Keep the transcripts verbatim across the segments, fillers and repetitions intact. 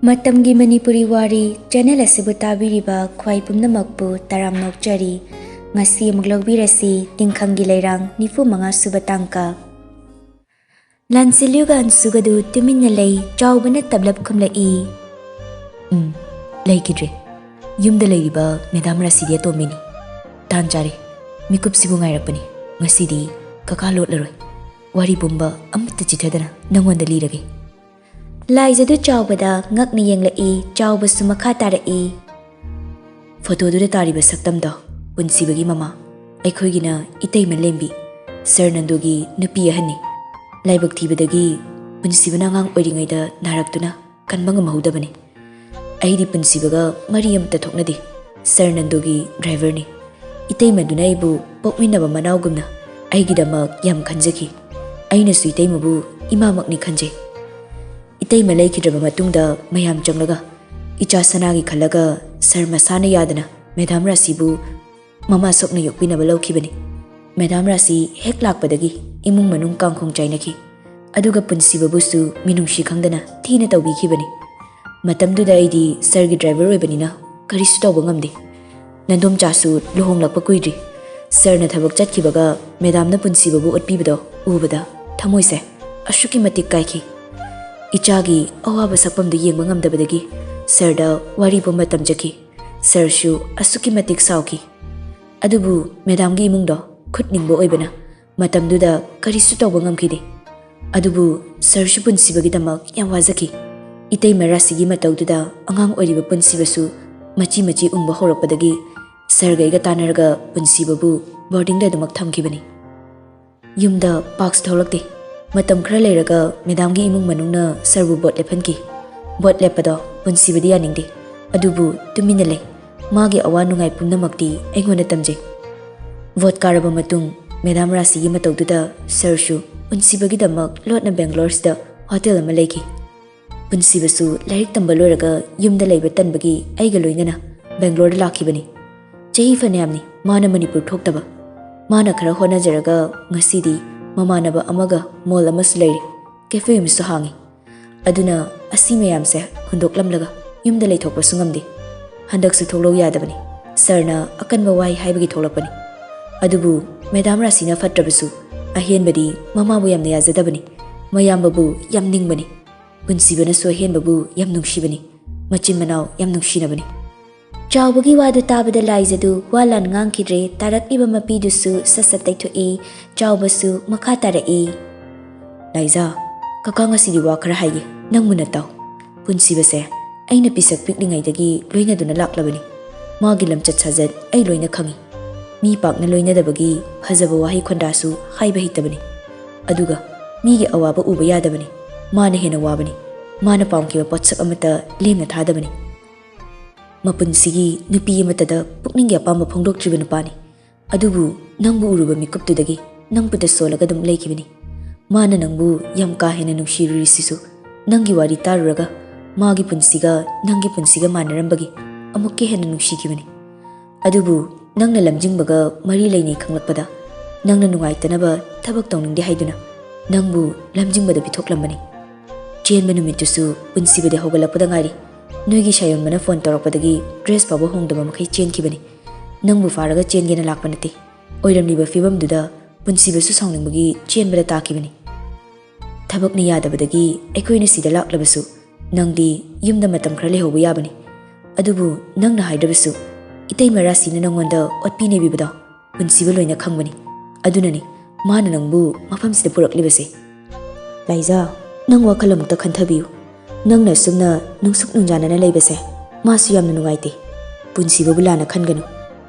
ꯃꯇꯝꯒꯤ ꯃꯅꯤꯄꯨꯔꯤ ꯋꯥꯔꯤ ꯆꯦꯅꯦꯜ ꯑꯁꯤꯕꯨ ꯇꯥꯕꯤꯔꯤꯕ ꯈ꯭ꯋꯥꯏ ꯄꯨꯝꯅꯃꯛꯄꯨ ꯇꯔꯥꯝꯅ ꯑꯣꯛꯆꯔꯤ꯫ ꯉꯁꯤ ꯑꯃꯨꯛ ꯂꯧꯕꯤꯔꯁꯤ ꯇꯤꯡꯈꯪꯒꯤ ꯂꯩꯔꯥꯡ ꯅꯤꯐꯨ ꯃꯉꯥ ꯁꯨꯕ ꯇꯥꯡꯀꯛ꯫ ꯂꯥꯟꯁꯤꯜꯂꯨꯒ ꯑꯟꯁꯨꯒꯗꯨ ꯇꯨꯃꯤꯟꯅ ꯂꯩ꯫ ꯆꯥꯎꯕꯅ ꯇꯞꯂꯞ ꯈꯨꯝꯂꯛꯏ, "ꯎꯝ, ꯂꯩꯈꯤꯗ꯭ꯔꯦ꯫ ꯌꯨꯝꯗ ꯂꯩꯔꯤꯕ ꯃꯦꯗꯥꯝ ꯔꯥꯁꯤꯗꯤ ꯑꯇꯣꯝꯕꯤꯅꯤ꯫ ꯇꯥꯟ ꯆꯥꯔꯦ꯫ ꯃꯤꯀꯨꯞꯁꯤꯕꯨ ꯉꯥꯏꯔꯛꯄꯅꯤ꯫ ꯉꯁꯤꯗꯤ ꯀꯀꯥ ꯂꯣꯠꯂꯔꯣꯏ꯫ ꯋꯥꯔꯤ ꯄꯨꯝꯕ ꯑꯃꯠꯇ ꯆꯤꯊꯗꯅ ꯅꯪꯉꯣꯟꯗ ꯂꯤꯔꯒꯦ꯫" ꯂꯥꯏꯖꯗꯨ ꯆꯥꯎꯕꯗ ꯉꯛꯅ ꯌꯦꯡꯂꯛꯏ꯫ ꯆꯥꯎꯕꯁꯨ ꯃꯈꯥ ꯇꯥꯔꯛꯏ, "ꯐꯣꯇꯣꯗꯨꯗ ꯇꯥꯔꯤꯕ ꯁꯛꯇꯝꯗꯣ ꯄꯨꯟꯁꯤꯕꯒꯤ ꯃꯃꯥ, ꯑꯩꯈꯣꯏꯒꯤꯅ ꯏꯇꯩꯃ ꯂꯦꯝꯕꯤ, ꯁꯔ ꯅꯟꯗꯨꯒꯤ ꯅꯨꯄꯤ ꯑꯍꯟꯅꯤ꯫ ꯂꯥꯏꯕꯛ ꯊꯤꯕꯗꯒꯤ ꯄꯨꯟꯁꯤꯕꯅ ꯑꯉꯥꯡ ꯑꯣꯏꯔꯤꯉꯩꯗ ꯅꯥꯔꯛꯇꯨꯅ ꯀꯟꯕ ꯉꯝꯍꯧꯗꯕꯅꯤ꯫ ꯑꯩꯗꯤ ꯄꯨꯟꯁꯤꯕꯒ ꯃꯔꯤ ꯑꯃꯠꯇ ꯊꯣꯛꯅꯗꯦ꯫ ꯁꯔ ꯅꯟꯗꯨꯒꯤ ꯗ꯭ꯔꯥꯏꯚꯔꯅꯤ꯫ ꯏꯇꯩꯃꯗꯨꯅ ꯑꯩꯕꯨ ꯄꯣꯛꯃꯤꯟꯅꯕ ꯃꯅꯥꯎꯒꯨꯝꯅ ꯑꯩꯒꯤꯗꯃꯛ ꯌꯥꯝ ꯈꯟꯖꯈꯤ꯫ ꯑꯩꯅꯁꯨ ꯏꯇꯩꯃꯕꯨ ꯏꯃꯥꯃꯛꯅꯤ ꯈꯟꯖꯩ꯫ ꯏꯇꯩꯃ ꯂꯩꯈꯤꯗ꯭ꯔꯕ ꯃꯇꯨꯡꯗ ꯃꯌꯥꯝ ꯆꯪꯂꯒ ꯏꯆꯥ ꯁꯅꯥꯒꯤ ꯈꯜꯂꯒ ꯁꯔ ꯃꯁꯥꯅ ꯌꯥꯗꯅ ꯃꯦꯗꯥꯝ ꯔꯥꯁꯤꯕꯨ ꯃꯃꯥ ꯁꯣꯛꯅ ꯌꯣꯛꯄꯤꯅꯕ ꯂꯧꯈꯤꯕꯅꯤ꯫ ꯃꯦꯗꯥꯝ ꯔꯥꯁꯤ ꯍꯦꯛ ꯂꯥꯛꯄꯗꯒꯤ ꯏꯃꯨꯡ ꯃꯅꯨꯡ ꯀꯥꯡꯈꯣꯡ ꯆꯥꯏꯅꯈꯤ꯫ ꯑꯗꯨꯒ ꯄꯨꯟꯁꯤꯕꯕꯨꯁꯨ ꯃꯤꯅꯨꯡꯁꯤ ꯈꯪꯗꯅ ꯊꯤꯅ ꯇꯧꯕꯤꯈꯤꯕꯅꯤ꯫ ꯃꯇꯝꯗꯨꯗ ꯑꯩꯗꯤ ꯁꯔꯒꯤ ꯗ꯭ꯔꯥꯏꯚꯔ ꯑꯣꯏꯕꯅꯤꯅ ꯀꯔꯤꯁꯨ ꯇꯧꯕ ꯉꯝꯗꯦ꯫ ꯅꯟꯗꯣꯝꯆꯥꯁꯨ ꯂꯨꯍꯣꯡꯂꯛꯄ ꯀꯨꯏꯗ꯭ꯔꯤ꯫ ꯁꯔꯅ ꯊꯕꯛ ꯆꯠꯈꯤꯕꯒ ꯃꯦꯗꯥꯝꯅ ꯄꯨꯟꯁꯤꯕꯕꯨ ꯑꯣꯠꯄꯤꯕꯗꯣ ꯎꯕꯗ ꯊꯃꯣꯏꯁꯦ ꯑꯁꯨꯛꯀꯤ ꯃꯇꯤꯛ ꯀꯥꯏꯈꯤ꯫ ꯏꯆꯥꯒꯤ ꯑꯋꯥꯕ ꯁꯛꯐꯝꯗꯨ ꯌꯦꯡꯕ ꯉꯝꯗꯕꯗꯒꯤ ꯁꯔꯗ ꯋꯥꯔꯤ ꯄꯨꯝꯕ ꯇꯝꯖꯈꯤ꯫ ꯁꯔꯁꯨ ꯑꯁꯨꯛꯀꯤ ꯃꯇꯤꯛ ꯁꯥꯎꯈꯤ꯫ ꯑꯗꯨꯕꯨ ꯃꯦꯗꯥꯝꯒꯤ ꯏꯃꯨꯡꯗꯣ ꯈꯨꯠ ꯅꯤꯡꯕ ꯑꯣꯏꯕꯅ ꯃꯇꯝꯗꯨꯗ ꯀꯔꯤꯁꯨ ꯇꯧꯕ ꯉꯝꯈꯤꯗꯦ꯫ ꯑꯗꯨꯕꯨ ꯁꯔꯁꯨ ꯄꯨꯟꯁꯤꯕꯒꯤꯗꯃꯛ ꯌꯥꯝ ꯋꯥꯖꯈꯤ꯫ ꯏꯇꯩꯃ ꯔꯥꯁꯤꯒꯤ ꯃꯇꯧꯗꯨꯗ ꯑꯉꯥꯡ ꯑꯣꯏꯔꯤꯕ ꯄꯨꯟꯁꯤꯕꯁꯨ ꯃꯆꯤ ꯃꯆꯤ ꯎꯪꯕ ꯍꯧꯔꯛꯄꯗꯒꯤ ꯁꯔꯒ ꯑꯩꯒ ꯇꯥꯟꯅꯔꯒ ꯄꯨꯟꯁꯤꯕꯕꯨ ꯕꯣꯔꯗꯤꯡꯗ ꯑꯗꯨꯃꯛ ꯊꯝꯈꯤꯕꯅꯤ꯫ ꯌꯨꯝꯗ ꯄꯥꯛꯁꯨ ꯊꯣꯛꯂꯛꯇꯦ꯫ ꯃꯇꯝ ꯈꯔ ꯂꯩꯔꯒ ꯃꯦꯗꯥꯝꯒꯤ ꯏꯃꯨꯡ ꯃꯅꯨꯡꯅ ꯁꯔꯕꯨ ꯕꯣꯠ ꯂꯦꯞꯍꯟꯈꯤ꯫ ꯕꯣꯠ ꯂꯦꯞꯄꯗꯣ ꯄꯨꯟꯁꯤꯕꯗꯤ ꯌꯥꯅꯤꯡꯗꯦ, ꯑꯗꯨꯕꯨ ꯇꯨꯃꯤꯟꯅ ꯂꯩ꯫ ꯃꯥꯒꯤ ꯑꯋꯥ ꯅꯨꯡꯉꯥꯏ ꯄꯨꯝꯅꯃꯛꯇꯤ ꯑꯩꯉꯣꯟꯗ ꯇꯝꯖꯩ꯫ ꯚꯣꯠ ꯀꯥꯔꯕ ꯃꯇꯨꯡ ꯃꯦꯗꯥꯝ ꯔꯥꯁꯤꯒꯤ ꯃꯇꯧꯗꯨꯗ ꯁꯔꯁꯨ ꯄꯨꯟꯁꯤꯕꯒꯤꯗꯃꯛ ꯂꯣꯠꯅ ꯕꯦꯡꯒ꯭ꯂꯣꯔꯁꯤꯗ ꯍꯣꯇꯦꯜ ꯑꯃ ꯂꯩꯈꯤ꯫ ꯄꯨꯟꯁꯤꯕꯁꯨ ꯂꯥꯏꯔꯤꯛ ꯇꯝꯕ ꯂꯣꯏꯔꯒ ꯌꯨꯝꯗ ꯂꯩꯕ ꯇꯟꯕꯒꯤ ꯑꯩꯒ ꯂꯣꯏꯅꯅ ꯕꯦꯡꯒ꯭ꯂꯣꯔꯗ ꯂꯥꯛꯈꯤꯕꯅꯤ꯫ ꯆꯍꯤ ꯐꯅꯌꯥꯝꯅꯤ ꯃꯥꯅ ꯃꯅꯤꯄꯨꯔ ꯊꯣꯛꯇꯕ꯫ ꯃꯥꯅ ꯈꯔ ꯍꯣꯠꯅꯖꯔꯒ ꯉꯁꯤꯗꯤ ꯃꯃꯥꯟꯅꯕ ꯑꯃꯒ ꯃꯣꯜ ꯑꯃꯁꯨ ꯂꯩꯔꯦ, ꯀꯦꯐꯦ ꯑꯃꯁꯨ ꯍꯥꯡꯉꯤ꯫ ꯑꯗꯨꯅ ꯑꯁꯤ ꯃꯌꯥꯝꯁꯦ ꯍꯟꯗꯣꯛꯂꯝꯂꯒ ꯌꯨꯝꯗ ꯂꯩꯊꯣꯛꯄꯁꯨ ꯉꯝꯗꯦ꯫ ꯍꯟꯗꯛꯁꯨ ꯊꯣꯛꯂꯧ ꯌꯥꯗꯕꯅꯤ꯫ ꯁꯥꯔꯅ ꯑꯀꯟꯕ ꯋꯥꯍꯩ ꯍꯥꯏꯕꯒꯤ ꯊꯣꯛꯂꯛꯄꯅꯤ꯫ ꯑꯗꯨꯕꯨ ꯃꯦꯗꯥꯝ ꯔꯥꯁꯤꯅ ꯐꯠꯇ꯭ꯔꯕꯁꯨ ꯑꯍꯦꯟꯕꯗꯤ ꯃꯃꯥꯕꯨ ꯌꯥꯝꯅ ꯌꯥꯖꯗꯕꯅꯤ꯫ ꯃꯌꯥꯝꯕꯕꯨ ꯌꯥꯝ ꯅꯤꯡꯕꯅꯤ꯫ ꯄꯨꯟꯁꯤꯕꯅꯁꯨ ꯑꯍꯦꯟꯕꯕꯨ ꯌꯥꯝ ꯅꯨꯡꯁꯤꯕꯅꯤ꯫ ꯃꯆꯤꯟ ꯃꯅꯥꯎ ꯌꯥꯝ ꯅꯨꯡꯁꯤꯅꯕꯅꯤ꯫ ꯆꯥꯎꯕꯒꯤ ꯋꯥꯗꯨ ꯇꯥꯕꯗ ꯂꯥꯏꯖꯗꯨ ꯋꯥ ꯂꯥꯟ ꯉꯥꯡꯈꯤꯗ꯭ꯔꯦ꯫ ꯇꯥꯔꯛꯂꯤꯕ ꯃꯄꯤꯗꯨꯁꯨ ꯁꯠ ꯁꯠ ꯇꯩꯊꯣꯛꯏ꯫ ꯆꯥꯎꯕꯁꯨ ꯃꯈꯥ ꯇꯥꯔꯛꯏ꯫ "ꯂꯥꯏꯖꯥ, ꯀꯀꯥ ꯉꯁꯤꯗꯤ ꯋꯥ ꯈꯔ ꯍꯥꯏꯒꯦ, ꯅꯪ ꯃꯨꯟꯅ ꯇꯥꯎ꯫ ꯄꯨꯟꯁꯤꯕꯁꯦ ꯑꯩꯅ ꯄꯤꯁꯛ ꯄꯤꯛꯂꯤꯉꯩꯗꯒꯤ ꯂꯣꯏꯅꯗꯨꯅ ꯂꯥꯛꯂꯕꯅꯤ꯫ ꯃꯥꯒꯤ ꯂꯝꯆꯠ ꯁꯥꯖꯠ ꯑꯩ ꯂꯣꯏꯅ ꯈꯪꯏ꯫ ꯃꯤ ꯄꯥꯛꯅ ꯂꯣꯏꯅꯗꯕꯒꯤ ꯐꯖꯕ ꯋꯥꯍꯩ ꯈꯣꯟꯗꯥꯁꯨ ꯍꯥꯏꯕ ꯍꯩꯇꯕꯅꯤ꯫ ꯑꯗꯨꯒ ꯃꯤꯒꯤ ꯑꯋꯥꯕ ꯎꯕ ꯌꯥꯗꯕꯅꯤ꯫ ꯃꯥꯅ ꯍꯦꯟꯅ ꯋꯥꯕꯅꯤ꯫ ꯃꯥꯅ ꯄꯥꯝꯈꯤꯕ ꯄꯣꯠꯁꯛ ꯑꯃꯠꯇ ꯂꯦꯝꯅ ꯊꯥꯗꯕꯅꯤ꯫ ꯃꯄꯨꯟꯁꯤꯒꯤ ꯅꯨꯄꯤ ꯑꯃꯠꯇꯗ ꯄꯨꯛꯅꯤꯡꯒꯤ ꯑꯄꯥꯝꯕ ꯐꯣꯡꯗꯣꯛꯇ꯭ꯔꯤꯕ ꯅꯨꯄꯥꯅꯤ꯫ ꯑꯗꯨꯕꯨ ꯅꯪꯕꯨ ꯎꯔꯨꯕ ꯃꯤꯀꯨꯞꯇꯨꯗꯒꯤ ꯅꯪꯕꯨꯇ ꯁꯣꯜꯂꯒ ꯑꯗꯨꯝ ꯂꯩꯈꯤꯕꯅꯤ꯫ ꯃꯥꯅ ꯅꯪꯕꯨ ꯌꯥꯝ ꯀꯥ ꯍꯦꯟꯅ ꯅꯨꯡꯁꯤꯔꯨꯔꯤꯁꯤꯁꯨ ꯅꯪꯒꯤ ꯋꯥꯔꯤ ꯇꯥꯔꯨꯔꯒ ꯃꯥꯒꯤ ꯄꯨꯟꯁꯤꯒ ꯅꯪꯒꯤ ꯄꯨꯟꯁꯤꯒ ꯃꯥꯟꯅꯔꯝꯕꯒꯤ ꯑꯃꯨꯛꯀ ꯍꯦꯟꯅ ꯅꯨꯡꯁꯤꯈꯤꯕꯅꯤ꯫ ꯑꯗꯨꯕꯨ ꯅꯪꯅ ꯂꯝꯖꯤꯡꯕꯒ ꯃꯔꯤ ꯂꯩꯅꯩ ꯈꯪꯂꯛꯄꯗ ꯅꯪꯅ ꯅꯨꯡꯉꯥꯏꯇꯅꯕ ꯊꯕꯛ ꯇꯧꯅꯤꯡꯗꯦ ꯍꯥꯏꯗꯨꯅ ꯅꯪꯕꯨ ꯂꯝꯖꯤꯡꯕꯗ ꯄꯤꯊꯣꯛꯂꯝꯕꯅꯤ꯫ ꯆꯦꯟꯕ ꯅꯨꯃꯤꯠꯇꯨꯁꯨ ꯄꯨꯟꯁꯤꯕꯗꯤ ꯍꯧꯒꯠꯂꯛꯄꯗ ꯉꯥꯏꯔꯤ꯫ ꯅꯣꯏꯒꯤ ꯁꯥꯌꯣꯟꯕꯅ ꯐꯣꯟ ꯇꯧꯔꯛꯄꯗꯒꯤ ꯗ꯭ꯔꯦꯁ ꯐꯥꯎꯕ ꯍꯣꯡꯗꯕ ꯃꯈꯩ ꯆꯦꯟꯈꯤꯕꯅꯤ꯫ ꯅꯪꯕꯨ ꯐꯥꯔꯒ ꯆꯦꯟꯒꯦꯅ ꯂꯥꯛꯄ ꯅꯠꯇꯦ꯫ ꯑꯣꯏꯔꯝꯂꯤꯕ ꯐꯤꯕꯝꯗꯨꯗ ꯄꯨꯟꯁꯤꯕꯁꯨ ꯁꯥꯎꯅꯤꯡꯕꯒꯤ ꯆꯦꯟꯕꯗ ꯇꯥꯈꯤꯕꯅꯤ꯫ ꯊꯕꯛꯅ ꯌꯥꯗꯕꯗꯒꯤ ꯑꯩꯈꯣꯏꯅ ꯁꯤꯗ ꯂꯥꯛꯂꯕꯁꯨ ꯅꯪꯗꯤ ꯌꯨꯝꯗ ꯃꯇꯝ ꯈꯔ ꯂꯩꯍꯧꯕ ꯌꯥꯕꯅꯤ꯫ ꯑꯗꯨꯕꯨ ꯅꯪꯅ ꯍꯥꯏꯗ꯭ꯔꯕꯁꯨ ꯏꯇꯩꯃ ꯔꯥꯁꯤꯅ ꯅꯪꯉꯣꯟꯗ ꯑꯣꯠꯄꯤ ꯅꯩꯕꯤꯕꯗꯣ ꯄꯨꯟꯁꯤꯕ ꯂꯣꯏꯅ ꯈꯪꯕꯅꯤ꯫ ꯑꯗꯨꯅꯅꯤ ꯃꯥꯅ ꯅꯪꯕꯨ ꯃꯐꯝꯁꯤꯗ ꯄꯨꯔꯛꯂꯤꯕꯁꯦ꯫ ꯂꯥꯏꯖꯥ, ꯅꯪ ꯋꯥꯈꯜ ꯑꯃꯨꯛꯇ ꯈꯟꯊꯕꯤꯌꯨ꯫ ꯅꯪꯅ ꯑꯁꯨꯝꯅ ꯅꯨꯡꯁꯨꯛ ꯅꯨꯡꯖꯥꯅꯅ ꯂꯩꯕꯁꯦ ꯃꯥꯁꯨ ꯌꯥꯝꯅ ꯅꯨꯡꯉꯥꯏꯇꯦ꯫ ꯄꯨꯟꯁꯤꯕꯕꯨ ꯂꯥꯟꯅ ꯈꯟꯒꯅꯨ꯫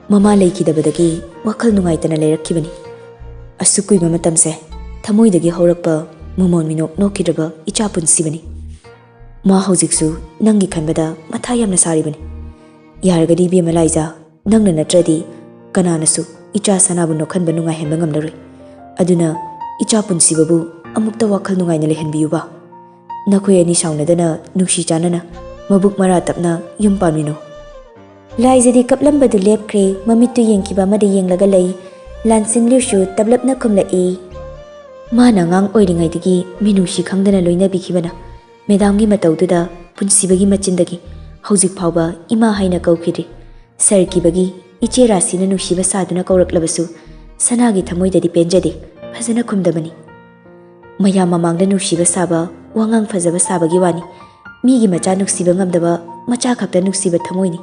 ꯃꯃꯥ ꯂꯩꯈꯤꯗꯕꯗꯒꯤ ꯋꯥꯈꯜ ꯅꯨꯡꯉꯥꯏꯇꯅ ꯂꯩꯔꯛꯈꯤꯕꯅꯤ꯫ ꯑꯁꯨꯛ ꯀꯨꯏꯕ ꯃꯇꯝꯁꯦ ꯊꯃꯣꯏꯗꯒꯤ ꯍꯧꯔꯛꯄ ꯃꯃꯣꯟ ꯃꯤꯅꯣꯛ ꯅꯣꯛꯈꯤꯗ꯭ꯔꯕ ꯏꯆꯥ ꯄꯨꯟꯁꯤꯕꯅꯤ꯫ ꯃꯥ ꯍꯧꯖꯤꯛꯁꯨ ꯅꯪꯒꯤ ꯈꯟꯕꯗ ꯃꯊꯥ ꯌꯥꯝꯅ ꯁꯥꯔꯤꯕꯅꯤ꯫ ꯌꯥꯔꯒꯗꯤ ꯏꯕꯦꯝꯃ ꯂꯥꯏꯖꯥ, ꯅꯪꯅ ꯅꯠꯇ꯭ꯔꯗꯤ ꯀꯅꯥꯅꯁꯨ ꯏꯆꯥ ꯁꯅꯥꯕꯨ ꯅꯣꯛꯍꯟꯕ ꯅꯨꯡꯉꯥꯏꯍꯟꯕ ꯉꯝꯂꯔꯣꯏ꯫ ꯑꯗꯨꯅ ꯏꯆꯥ ꯄꯨꯟꯁꯤꯕꯕꯨ ꯑꯃꯨꯛꯇ ꯋꯥꯈꯜ ꯅꯨꯡꯉꯥꯏꯅ ꯂꯩꯍꯟꯕꯤꯌꯨꯕ꯫ ꯅꯈꯣꯏ ꯑꯅꯤ ꯁꯥꯎꯅꯗꯅ ꯅꯨꯡꯁꯤ ꯆꯥꯟꯅꯅ ꯃꯕꯨꯛ ꯃꯔꯥ ꯇꯞꯅ ꯌꯨꯝ ꯄꯥꯟꯃꯤꯟꯅꯧ꯫ ꯂꯥꯏꯖꯗꯤ ꯀꯞꯂꯝꯕꯗꯨ ꯂꯦꯞꯈ꯭ꯔꯦ꯫ ꯃꯃꯤꯠꯇꯨ ꯌꯦꯡꯈꯤꯕ ꯑꯃꯗ ꯌꯦꯡꯂꯒ ꯂꯩ꯫ ꯂꯥꯟꯁꯤꯟꯂꯨꯁꯨ ꯇꯞꯂꯞꯅ ꯈꯨꯝꯂꯛꯏ꯫ ꯃꯥꯅ ꯑꯉꯥꯡ ꯑꯣꯏꯔꯤꯉꯩꯗꯒꯤ ꯃꯤꯅꯨꯡꯁꯤ ꯈꯪꯗꯅ ꯂꯣꯏꯅꯕꯤꯈꯤꯕꯅ ꯃꯦꯗꯥꯝꯒꯤ ꯃꯇꯧꯗꯨꯗ ꯄꯨꯟꯁꯤꯕꯒꯤ ꯃꯆꯤꯟꯗꯒꯤ ꯍꯧꯖꯤꯛ ꯐꯥꯎꯕ ꯏꯃꯥ ꯍꯥꯏꯅ ꯀꯧꯈꯤꯗ꯭ꯔꯤ꯫ ꯁꯔ ꯀꯤꯕꯒꯤ ꯏꯆꯦ ꯔꯥꯁꯤꯅ ꯅꯨꯡꯁꯤꯕ ꯁꯥꯗꯨꯅ ꯀꯧꯔꯛꯂꯕꯁꯨ ꯁꯅꯥꯒꯤ ꯊꯃꯣꯏꯗꯗꯤ ꯄꯦꯟꯖꯗꯦ, ꯐꯖꯅ ꯈꯨꯝꯗꯕꯅꯤ꯫ ꯃꯌꯥꯝ ꯃꯃꯥꯡꯗ ꯅꯨꯡꯁꯤꯕ ꯁꯥꯕ, ꯋꯥꯉꯥꯡ ꯐꯖꯕ ꯁꯥꯕꯒꯤ ꯋꯥꯅꯤ꯫ ꯃꯤꯒꯤ ꯃꯆꯥ ꯅꯨꯡꯁꯤꯕ ꯉꯝꯗꯕ ꯃꯆꯥ ꯈꯛꯇ ꯅꯨꯡꯁꯤꯕ ꯊꯃꯣꯏꯅꯤ꯫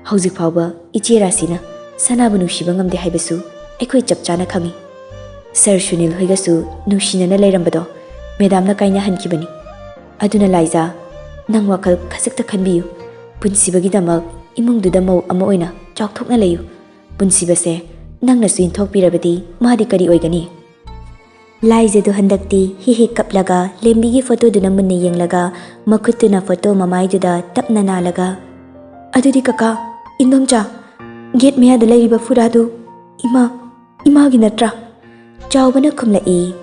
ꯍꯧꯖꯤꯛ ꯐꯥꯎꯕ ꯏꯆꯦ ꯔꯥꯁꯤꯅ ꯁꯅꯥꯕꯨ ꯅꯨꯡꯁꯤꯕ ꯉꯝꯗꯦ ꯍꯥꯏꯕꯁꯨ ꯑꯩꯈꯣꯏ ꯆꯞ ꯆꯥꯅ ꯈꯪꯏ꯫ ꯁꯔ ꯁꯨꯅꯤꯜ ꯍꯣꯏꯒꯁꯨ ꯅꯨꯡꯁꯤꯅꯅ ꯂꯩꯔꯝꯕꯗꯣ ꯃꯦꯗꯥꯝꯅ ꯀꯥꯏꯅꯍꯟꯈꯤꯕꯅꯤ꯫ ꯑꯗꯨꯅ ꯂꯥꯏꯖꯥ, ꯅꯪ ꯋꯥꯈꯜ ꯈꯖꯤꯛꯇ ꯈꯟꯕꯤꯌꯨ꯫ ꯄꯨꯟꯁꯤꯕꯒꯤꯗꯃꯛ ꯏꯃꯨꯡꯗꯨꯗ ꯃꯧ ꯑꯃ ꯑꯣꯏꯅ ꯆꯥꯎꯊꯣꯛꯅ ꯂꯩꯌꯨ꯫ ꯄꯨꯟꯁꯤꯕꯁꯦ ꯅꯪꯅꯁꯨ ꯏꯟꯊꯣꯛꯄꯤꯔꯕꯗꯤ ꯃꯥꯗꯤ ꯀꯔꯤ ꯑꯣꯏꯒꯅꯤ? ꯂꯥꯏꯖꯗꯨ ꯍꯟꯗꯛꯇꯤ ꯍꯤ ꯍꯤ ꯀꯞꯂꯒ ꯂꯦꯝꯕꯤꯒꯤ ꯐꯣꯇꯣꯗꯨꯅ ꯃꯨꯟꯅ ꯌꯦꯡꯂꯒ ꯃꯈꯨꯠꯇꯨꯅ ꯐꯣꯇꯣ ꯃꯃꯥꯏꯗꯨꯗ ꯇꯞꯅ ꯅꯥꯜꯂꯒ, "ꯑꯗꯨꯗꯤ ꯀꯀꯥ, ꯏꯟꯗꯣꯝꯆꯥ, ꯒꯦꯠ ꯃꯌꯥꯗ ꯂꯩꯔꯤꯕ ꯐꯨꯔꯥꯗꯨ ꯏꯃꯥ, ꯏꯃꯥꯒꯤ ꯅꯠꯇ꯭ꯔꯥ?" ꯆꯥꯎꯕꯅ ꯈꯨꯝꯂꯛꯏ,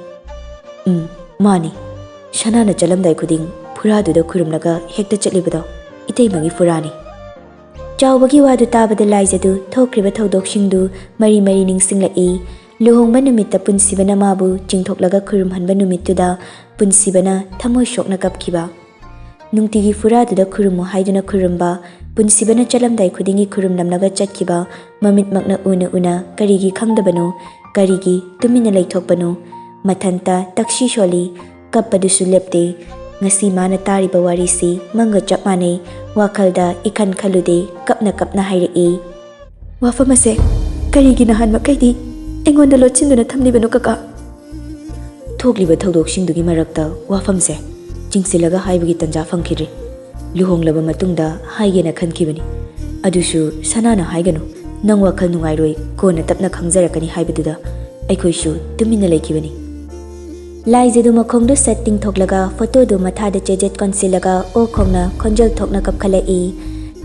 "ꯎꯝ, ꯃꯥꯅꯤ꯫ ꯁꯅꯥꯅ ꯆꯠꯂꯝꯗꯥꯏ ꯈꯨꯗꯤꯡ ꯐꯨꯔꯥꯗꯨꯗ ꯈꯨꯔꯨꯝꯂꯒ ꯍꯦꯛꯇ ꯆꯠꯂꯤꯕꯗꯣ ꯏꯇꯩꯃꯒꯤ ꯐꯨꯔꯥꯅꯤ꯫" ꯆꯥꯎꯕꯒꯤ ꯋꯥꯗꯨ ꯇꯥꯕꯗ ꯂꯥꯏꯖꯗꯨ ꯊꯣꯛꯈ꯭ꯔꯤꯕ ꯊꯧꯗꯣꯛꯁꯤꯡꯗꯨ ꯃꯔꯤ ꯃꯔꯤ ꯅꯤꯡꯁꯤꯡꯂꯛꯏ꯫ ꯂꯨꯍꯣꯡꯕ ꯅꯨꯃꯤꯠꯇ ꯄꯨꯟꯁꯤꯕꯅ ꯃꯥꯕꯨ ꯆꯤꯡꯊꯣꯛꯂꯒ ꯈꯨꯔꯨꯝꯍꯟꯕ ꯅꯨꯃꯤꯠꯇꯨꯗ ꯄꯨꯟꯁꯤꯕꯅ ꯊꯃꯣꯏ ꯁꯣꯛꯅ ꯀꯞꯈꯤꯕ꯫ ꯅꯨꯡꯇꯤꯒꯤ ꯐꯨꯔꯥꯗꯨꯗ ꯈꯨꯔꯨꯝꯃꯨ ꯍꯥꯏꯗꯨꯅ ꯈꯨꯔꯨꯝꯕ, ꯄꯨꯟꯁꯤꯕꯅ ꯆꯠꯂꯝꯗꯥꯏ ꯈꯨꯗꯤꯡꯒꯤ ꯈꯨꯔꯨꯝꯂꯝꯂꯒ ꯆꯠꯈꯤꯕ, ꯃꯃꯤꯠꯃꯛꯅ ꯎꯅ ꯎꯅ ꯀꯔꯤꯒꯤ ꯈꯪꯗꯕꯅꯣ, ꯀꯔꯤꯒꯤ ꯇꯨꯃꯤꯟꯅ ꯂꯩꯊꯣꯛꯄꯅꯣ? ꯃꯊꯟꯇ ꯇꯛꯁꯤ ꯁꯣꯜꯂꯤ, ꯀꯞꯄꯗꯨꯁꯨ ꯂꯦꯞꯇꯦ꯫ ꯉꯁꯤ ꯃꯥꯅ ꯇꯥꯔꯤꯕ ꯋꯥꯔꯤꯁꯤ ꯃꯪꯒ ꯆꯞ ꯃꯥꯟꯅꯩ꯫ ꯋꯥꯈꯜꯗ ꯏꯈꯟ ꯈꯜꯂꯨꯗꯦ, ꯀꯞꯅ ꯀꯞꯅ ꯍꯥꯏꯔꯛꯏ꯫ "ꯋꯥꯐꯝ ꯑꯁꯦ ꯀꯔꯤꯒꯤ ꯅꯍꯥꯟꯃꯈꯩꯗꯤ ꯑꯩꯉꯣꯟꯗ ꯂꯣꯠꯁꯤꯟꯗꯨꯅ ꯊꯝꯂꯤꯕꯅꯣ, ꯀꯀꯥ?" ꯊꯣꯛꯂꯤꯕ ꯊꯧꯗꯣꯛꯁꯤꯡꯗꯨꯒꯤ ꯃꯔꯛꯇ ꯋꯥꯐꯝꯁꯦ ꯆꯤꯡꯁꯤꯜꯂꯒ ꯍꯥꯏꯕꯒꯤ ꯇꯟꯖꯥ ꯐꯪꯈꯤꯗ꯭ꯔꯤ꯫ ꯂꯨꯍꯣꯡꯂꯕ ꯃꯇꯨꯡꯗ ꯍꯥꯏꯒꯦꯅ ꯈꯟꯈꯤꯕꯅꯤ꯫ ꯑꯗꯨꯁꯨ ꯁꯅꯥꯅ ꯍꯥꯏꯒꯅꯨ, ꯅꯪ ꯋꯥꯈꯜ ꯅꯨꯡꯉꯥꯏꯔꯣꯏ, ꯀꯣꯟꯅ ꯇꯞꯅ ꯈꯪꯖꯔꯛꯀꯅꯤ ꯍꯥꯏꯕꯗꯨꯗ ꯑꯩꯈꯣꯏꯁꯨ ꯇꯨꯃꯤꯟꯅ ꯂꯩꯈꯤꯕꯅꯤ꯫ ꯂꯥꯏꯖꯗꯨ ꯃꯈꯣꯡꯗꯨ ꯁꯠ ꯇꯤꯡꯊꯣꯛꯂꯒ ꯐꯣꯇꯣꯗꯨ ꯃꯊꯥꯗ ꯆꯦꯖꯦꯠ ꯀꯣꯟꯁꯤꯜꯂꯒ ꯑꯣ ꯈꯣꯡꯅ ꯈꯣꯟꯖꯦꯜ ꯊꯣꯛꯅ ꯀꯞꯈꯠꯂꯛꯏ꯫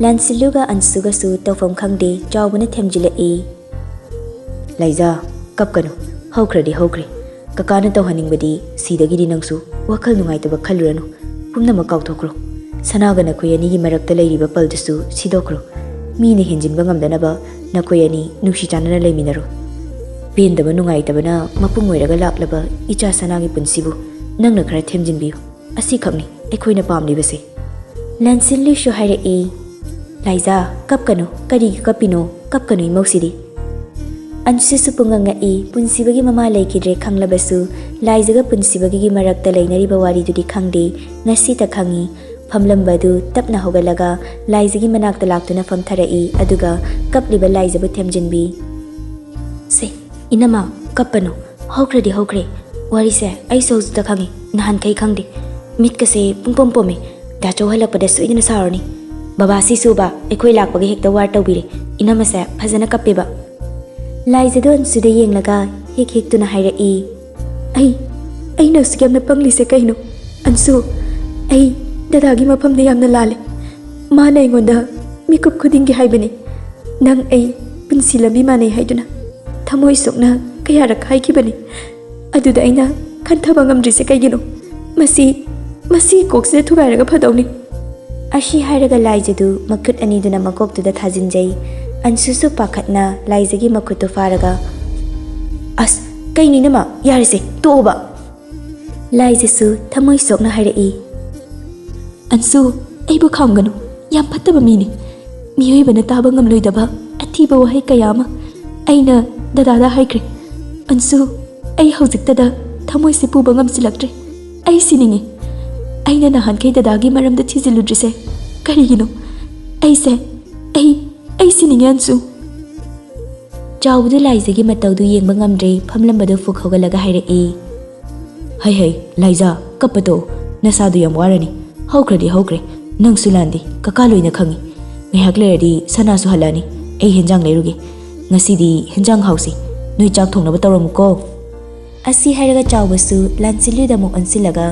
ꯂꯥꯟꯁꯤꯜꯂꯨꯒ ꯑꯟꯁꯨꯒꯁꯨ ꯇꯧꯐꯝ ꯈꯪꯗꯦ, ꯆꯥꯎꯕꯅ ꯊꯦꯝꯖꯤꯜꯂꯛꯏ꯫ "ꯂꯥꯏꯖꯥ, ꯀꯞꯀꯅꯨ꯫ ꯍꯧꯈ꯭ꯔꯗꯤ ꯍꯧꯈ꯭ꯔꯦ꯫ ꯀꯀꯥꯅ ꯇꯧꯍꯟꯅꯤꯡꯕꯗꯤ ꯁꯤꯗꯒꯤꯗꯤ ꯅꯪꯁꯨ ꯋꯥꯈꯜ ꯅꯨꯡꯉꯥꯏꯇꯕ ꯈꯜꯂꯨꯔꯅꯨ꯫ ꯄꯨꯝꯅꯃꯛ ꯀꯥꯎꯊꯣꯛꯈ꯭ꯔꯣ꯫ ꯁꯅꯥꯒ ꯅꯈꯣꯏ ꯑꯅꯤꯒꯤ ꯃꯔꯛꯇ ꯂꯩꯔꯤꯕ ꯄꯜꯗꯨꯁꯨ ꯁꯤꯗꯣꯛꯈ꯭ꯔꯣ꯫ ꯃꯤꯅ ꯍꯦꯟꯖꯤꯟꯕ ꯉꯝꯗꯅꯕ ꯅꯈꯣꯏ ꯑꯅꯤ ꯅꯨꯡꯁꯤ ꯆꯥꯟꯅꯅ ꯂꯩꯃꯤꯟꯅꯔꯣ꯫ ꯄꯦꯟꯗꯕ ꯅꯨꯡꯉꯥꯏꯇꯕꯅ ꯃꯄꯨꯡ ꯑꯣꯏꯔꯒ ꯂꯥꯛꯂꯕ ꯏꯆꯥ ꯁꯅꯥꯒꯤ ꯄꯨꯟꯁꯤꯕꯨ ꯅꯪꯅ ꯈꯔ ꯊꯦꯝꯖꯤꯟꯕꯤꯌꯨ꯫ ꯑꯁꯤꯈꯛꯅꯤ ꯑꯩꯈꯣꯏꯅ ꯄꯥꯝꯂꯤꯕꯁꯦ꯫" ꯂꯥꯟꯁꯤꯟꯂꯨꯏꯁꯨ ꯍꯥꯏꯔꯛꯏ, "ꯂꯥꯏꯖꯥ, ꯀꯞꯀꯅꯨ, ꯀꯔꯤꯒꯤ ꯀꯞꯄꯤꯅꯣ? ꯀꯞꯀꯅꯨ ꯏꯃꯧꯁꯤꯗꯤ꯫" ꯑꯟꯁꯨꯁꯨ ꯄꯨꯡꯉꯛ ꯉꯛꯏ꯫ ꯄꯨꯟꯁꯤꯕꯒꯤ ꯃꯃꯥ ꯂꯩꯈꯤꯗ꯭ꯔꯦ ꯈꯪꯂꯕꯁꯨ, ꯂꯥꯏꯖꯒ ꯄꯨꯟꯁꯤꯕꯒꯤ ꯃꯔꯛꯇ ꯂꯩꯅꯔꯤꯕ ꯋꯥꯔꯤꯗꯨꯗꯤ ꯈꯪꯗꯦ꯫ ꯉꯁꯤꯇ ꯈꯪꯉꯤ꯫ ꯐꯝꯂꯝꯕ ꯑꯗꯨ ꯇꯞꯅ ꯍꯧꯒꯠꯂꯒ ꯂꯥꯏꯖꯒꯤ ꯃꯅꯥꯛꯇ ꯂꯥꯛꯇꯨꯅ ꯐꯝꯊꯔꯛꯏ, ꯑꯗꯨꯒ ꯀꯞꯂꯤꯕ ꯂꯥꯏꯖꯕꯨ ꯊꯦꯝꯖꯤꯟꯕꯤ꯫ "ꯁꯦ, ꯏꯅꯝꯃ, ꯀꯞꯄꯅꯨ꯫ ꯍꯧꯈ꯭ꯔꯗꯤ ꯍꯧꯈ꯭ꯔꯦ꯫ ꯋꯥꯔꯤꯁꯦ ꯑꯩꯁꯨ ꯍꯧꯖꯤꯛꯇ ꯈꯪꯉꯤ, ꯅꯍꯥꯟꯈꯩ ꯈꯪꯗꯦ꯫ ꯃꯤꯠꯀꯁꯦ ꯄꯨꯡꯄꯣꯝ ꯄꯣꯝꯃꯤ꯫ ꯗꯥꯆꯧ ꯍꯜꯂꯛꯄꯗ ꯁꯣꯏꯗꯅ ꯁꯥꯎꯔꯅꯤ꯫ ꯕꯕꯥ ꯁꯤꯁꯨꯕ ꯑꯩꯈꯣꯏ ꯂꯥꯛꯄꯒꯤ ꯍꯦꯛꯇ ꯋꯥꯔ ꯇꯧꯕꯤꯔꯦ꯫ ꯏꯅꯝꯃꯁꯦ ꯐꯖꯅ ꯀꯞꯄꯦꯕ꯫" ꯂꯥꯏꯖꯗꯣ ꯑꯟꯁꯨꯗ ꯌꯦꯡꯂꯒ ꯍꯦꯛ ꯍꯦꯛꯇꯨꯅ ꯍꯥꯏꯔꯛꯏ, "ꯑꯩ, ꯑꯩꯅ ꯑꯁꯨꯛ ꯌꯥꯝꯅ ꯄꯪꯂꯤꯁꯦ ꯀꯩꯅꯣ? ꯑꯟꯁꯨ, ꯑꯩ ꯗꯗꯥꯒꯤ ꯃꯐꯝꯗ ꯌꯥꯝꯅ ꯂꯥꯜꯂꯦ꯫ ꯃꯥꯅ ꯑꯩꯉꯣꯟꯗ ꯃꯤꯀꯨꯞ ꯈꯨꯗꯤꯡꯒꯤ ꯍꯥꯏꯕꯅꯤ, 'ꯅꯪ ꯑꯩ ꯄꯨꯟꯁꯤ ꯂꯝꯕꯤ ꯃꯥꯟꯅꯩ' ꯍꯥꯏꯗꯨꯅ꯫ ꯊꯃꯣꯏ ꯁꯣꯛꯅ ꯀꯌꯥꯔꯛ ꯍꯥꯏꯈꯤꯕꯅꯤ꯫ ꯑꯗꯨꯗ ꯑꯩꯅ ꯈꯟꯊꯕ ꯉꯝꯗ꯭ꯔꯤꯁꯦ ꯀꯩꯒꯤꯅꯣ? ꯃꯁꯤ, ꯃꯁꯤ ꯀꯣꯛꯁꯤꯗ ꯊꯨꯒꯥꯏꯔꯒ ꯐꯗꯧꯅꯤ꯫" ꯑꯁꯤ ꯍꯥꯏꯔꯒ ꯂꯥꯏꯖꯗꯨ ꯃꯈꯨꯠ ꯑꯅꯤꯗꯨꯅ ꯃꯀꯣꯛꯇꯨꯗ ꯊꯥꯖꯤꯟꯖꯩ꯫ ꯑꯟꯁꯨꯁꯨ ꯄꯥꯈꯠꯅ ꯂꯥꯏꯖꯒꯤ ꯃꯈꯨꯠꯇꯨ ꯐꯥꯔꯒ, "ꯑꯁ, ꯀꯩꯅꯣ ꯏꯅꯝꯃ? ꯌꯥꯔꯦꯁꯦ, ꯇꯣꯛꯑꯣꯕ꯫" ꯂꯥꯏꯖꯁꯨ ꯊꯃꯣꯏ ꯁꯣꯛꯅ ꯍꯥꯏꯔꯛꯏ, "ꯑꯟꯁꯨ, ꯑꯩꯕꯨ ꯈꯥꯝꯒꯅꯨ꯫ ꯌꯥꯝ ꯐꯠꯇꯕ ꯃꯤꯅꯤ꯫ ꯃꯤꯑꯣꯏꯕꯅ ꯇꯥꯕ ꯉꯝꯂꯣꯏꯗꯕ ꯑꯊꯤꯕ ꯋꯥꯍꯩ ꯀꯌꯥ ꯑꯃ ꯑꯩꯅ ꯗꯗꯥꯗ ꯍꯥꯏꯈ꯭ꯔꯦ꯫ ꯑꯟꯁꯨ, ꯑꯩ ꯍꯧꯖꯤꯛꯇꯗ ꯊꯃꯣꯏꯁꯦ ꯄꯨꯕ ꯉꯝꯁꯤꯜꯂꯛꯇ꯭ꯔꯦ꯫ ꯑꯩ ꯁꯤꯅꯤꯡꯉꯤ꯫ ꯑꯩꯅ ꯅꯍꯥꯟꯈꯩ ꯗꯗꯥꯒꯤ ꯃꯔꯝꯗ ꯊꯤꯖꯤꯜꯂꯨꯗ꯭ꯔꯤꯁꯦ ꯀꯔꯤꯒꯤꯅꯣ? ꯑꯩꯁꯦ, ꯑꯩ, ꯑꯩ ꯁꯤꯅꯤꯡꯉꯤ, ꯑꯟꯁꯨ꯫" ꯆꯥꯎꯕꯗꯨ ꯂꯥꯏꯖꯒꯤ ꯃꯇꯧꯗꯨ ꯌꯦꯡꯕ ꯉꯝꯗ꯭ꯔꯦ꯫ ꯐꯝꯂꯝꯕꯗꯨ ꯐꯨꯛ ꯍꯧꯒꯠꯂꯒ ꯍꯥꯏꯔꯛꯏ, "ꯍꯩ ꯍꯩ, ꯂꯥꯏꯖꯥ, ꯀꯞꯄ ꯇꯣꯛꯑꯣ꯫ ꯅꯁꯥꯗꯨ ꯌꯥꯝ ꯋꯥꯔꯅꯤ꯫ ꯍꯧꯈ꯭ꯔꯗꯤ ꯍꯧꯈ꯭ꯔꯦ꯫ ꯅꯪꯁꯨ ꯂꯥꯟꯗꯦ꯫ ꯀꯀꯥ ꯂꯣꯏꯅ ꯈꯪꯉꯤ꯫ ꯉꯥꯏꯍꯥꯛ ꯂꯩꯔꯗꯤ ꯁꯅꯥꯁꯨ ꯍꯜꯂꯛꯑꯅꯤ꯫ ꯑꯩ ꯍꯦꯟꯖꯥꯡ ꯂꯩꯔꯨꯒꯦ꯫ ꯉꯁꯤꯗꯤ ꯍꯦꯟꯖꯥꯡ ꯍꯥꯎꯁꯤ꯫ ꯅꯣꯏ ꯆꯥꯛ ꯊꯣꯡꯅꯕ ꯇꯧꯔꯝꯃꯨꯀꯣ꯫" ꯑꯁꯤ ꯍꯥꯏꯔꯒ ꯆꯥꯎꯕꯁꯨ ꯂꯥꯟꯁꯤꯜꯂꯨꯗ ꯑꯃꯨꯛ ꯑꯣꯟꯁꯤꯜꯂꯒ,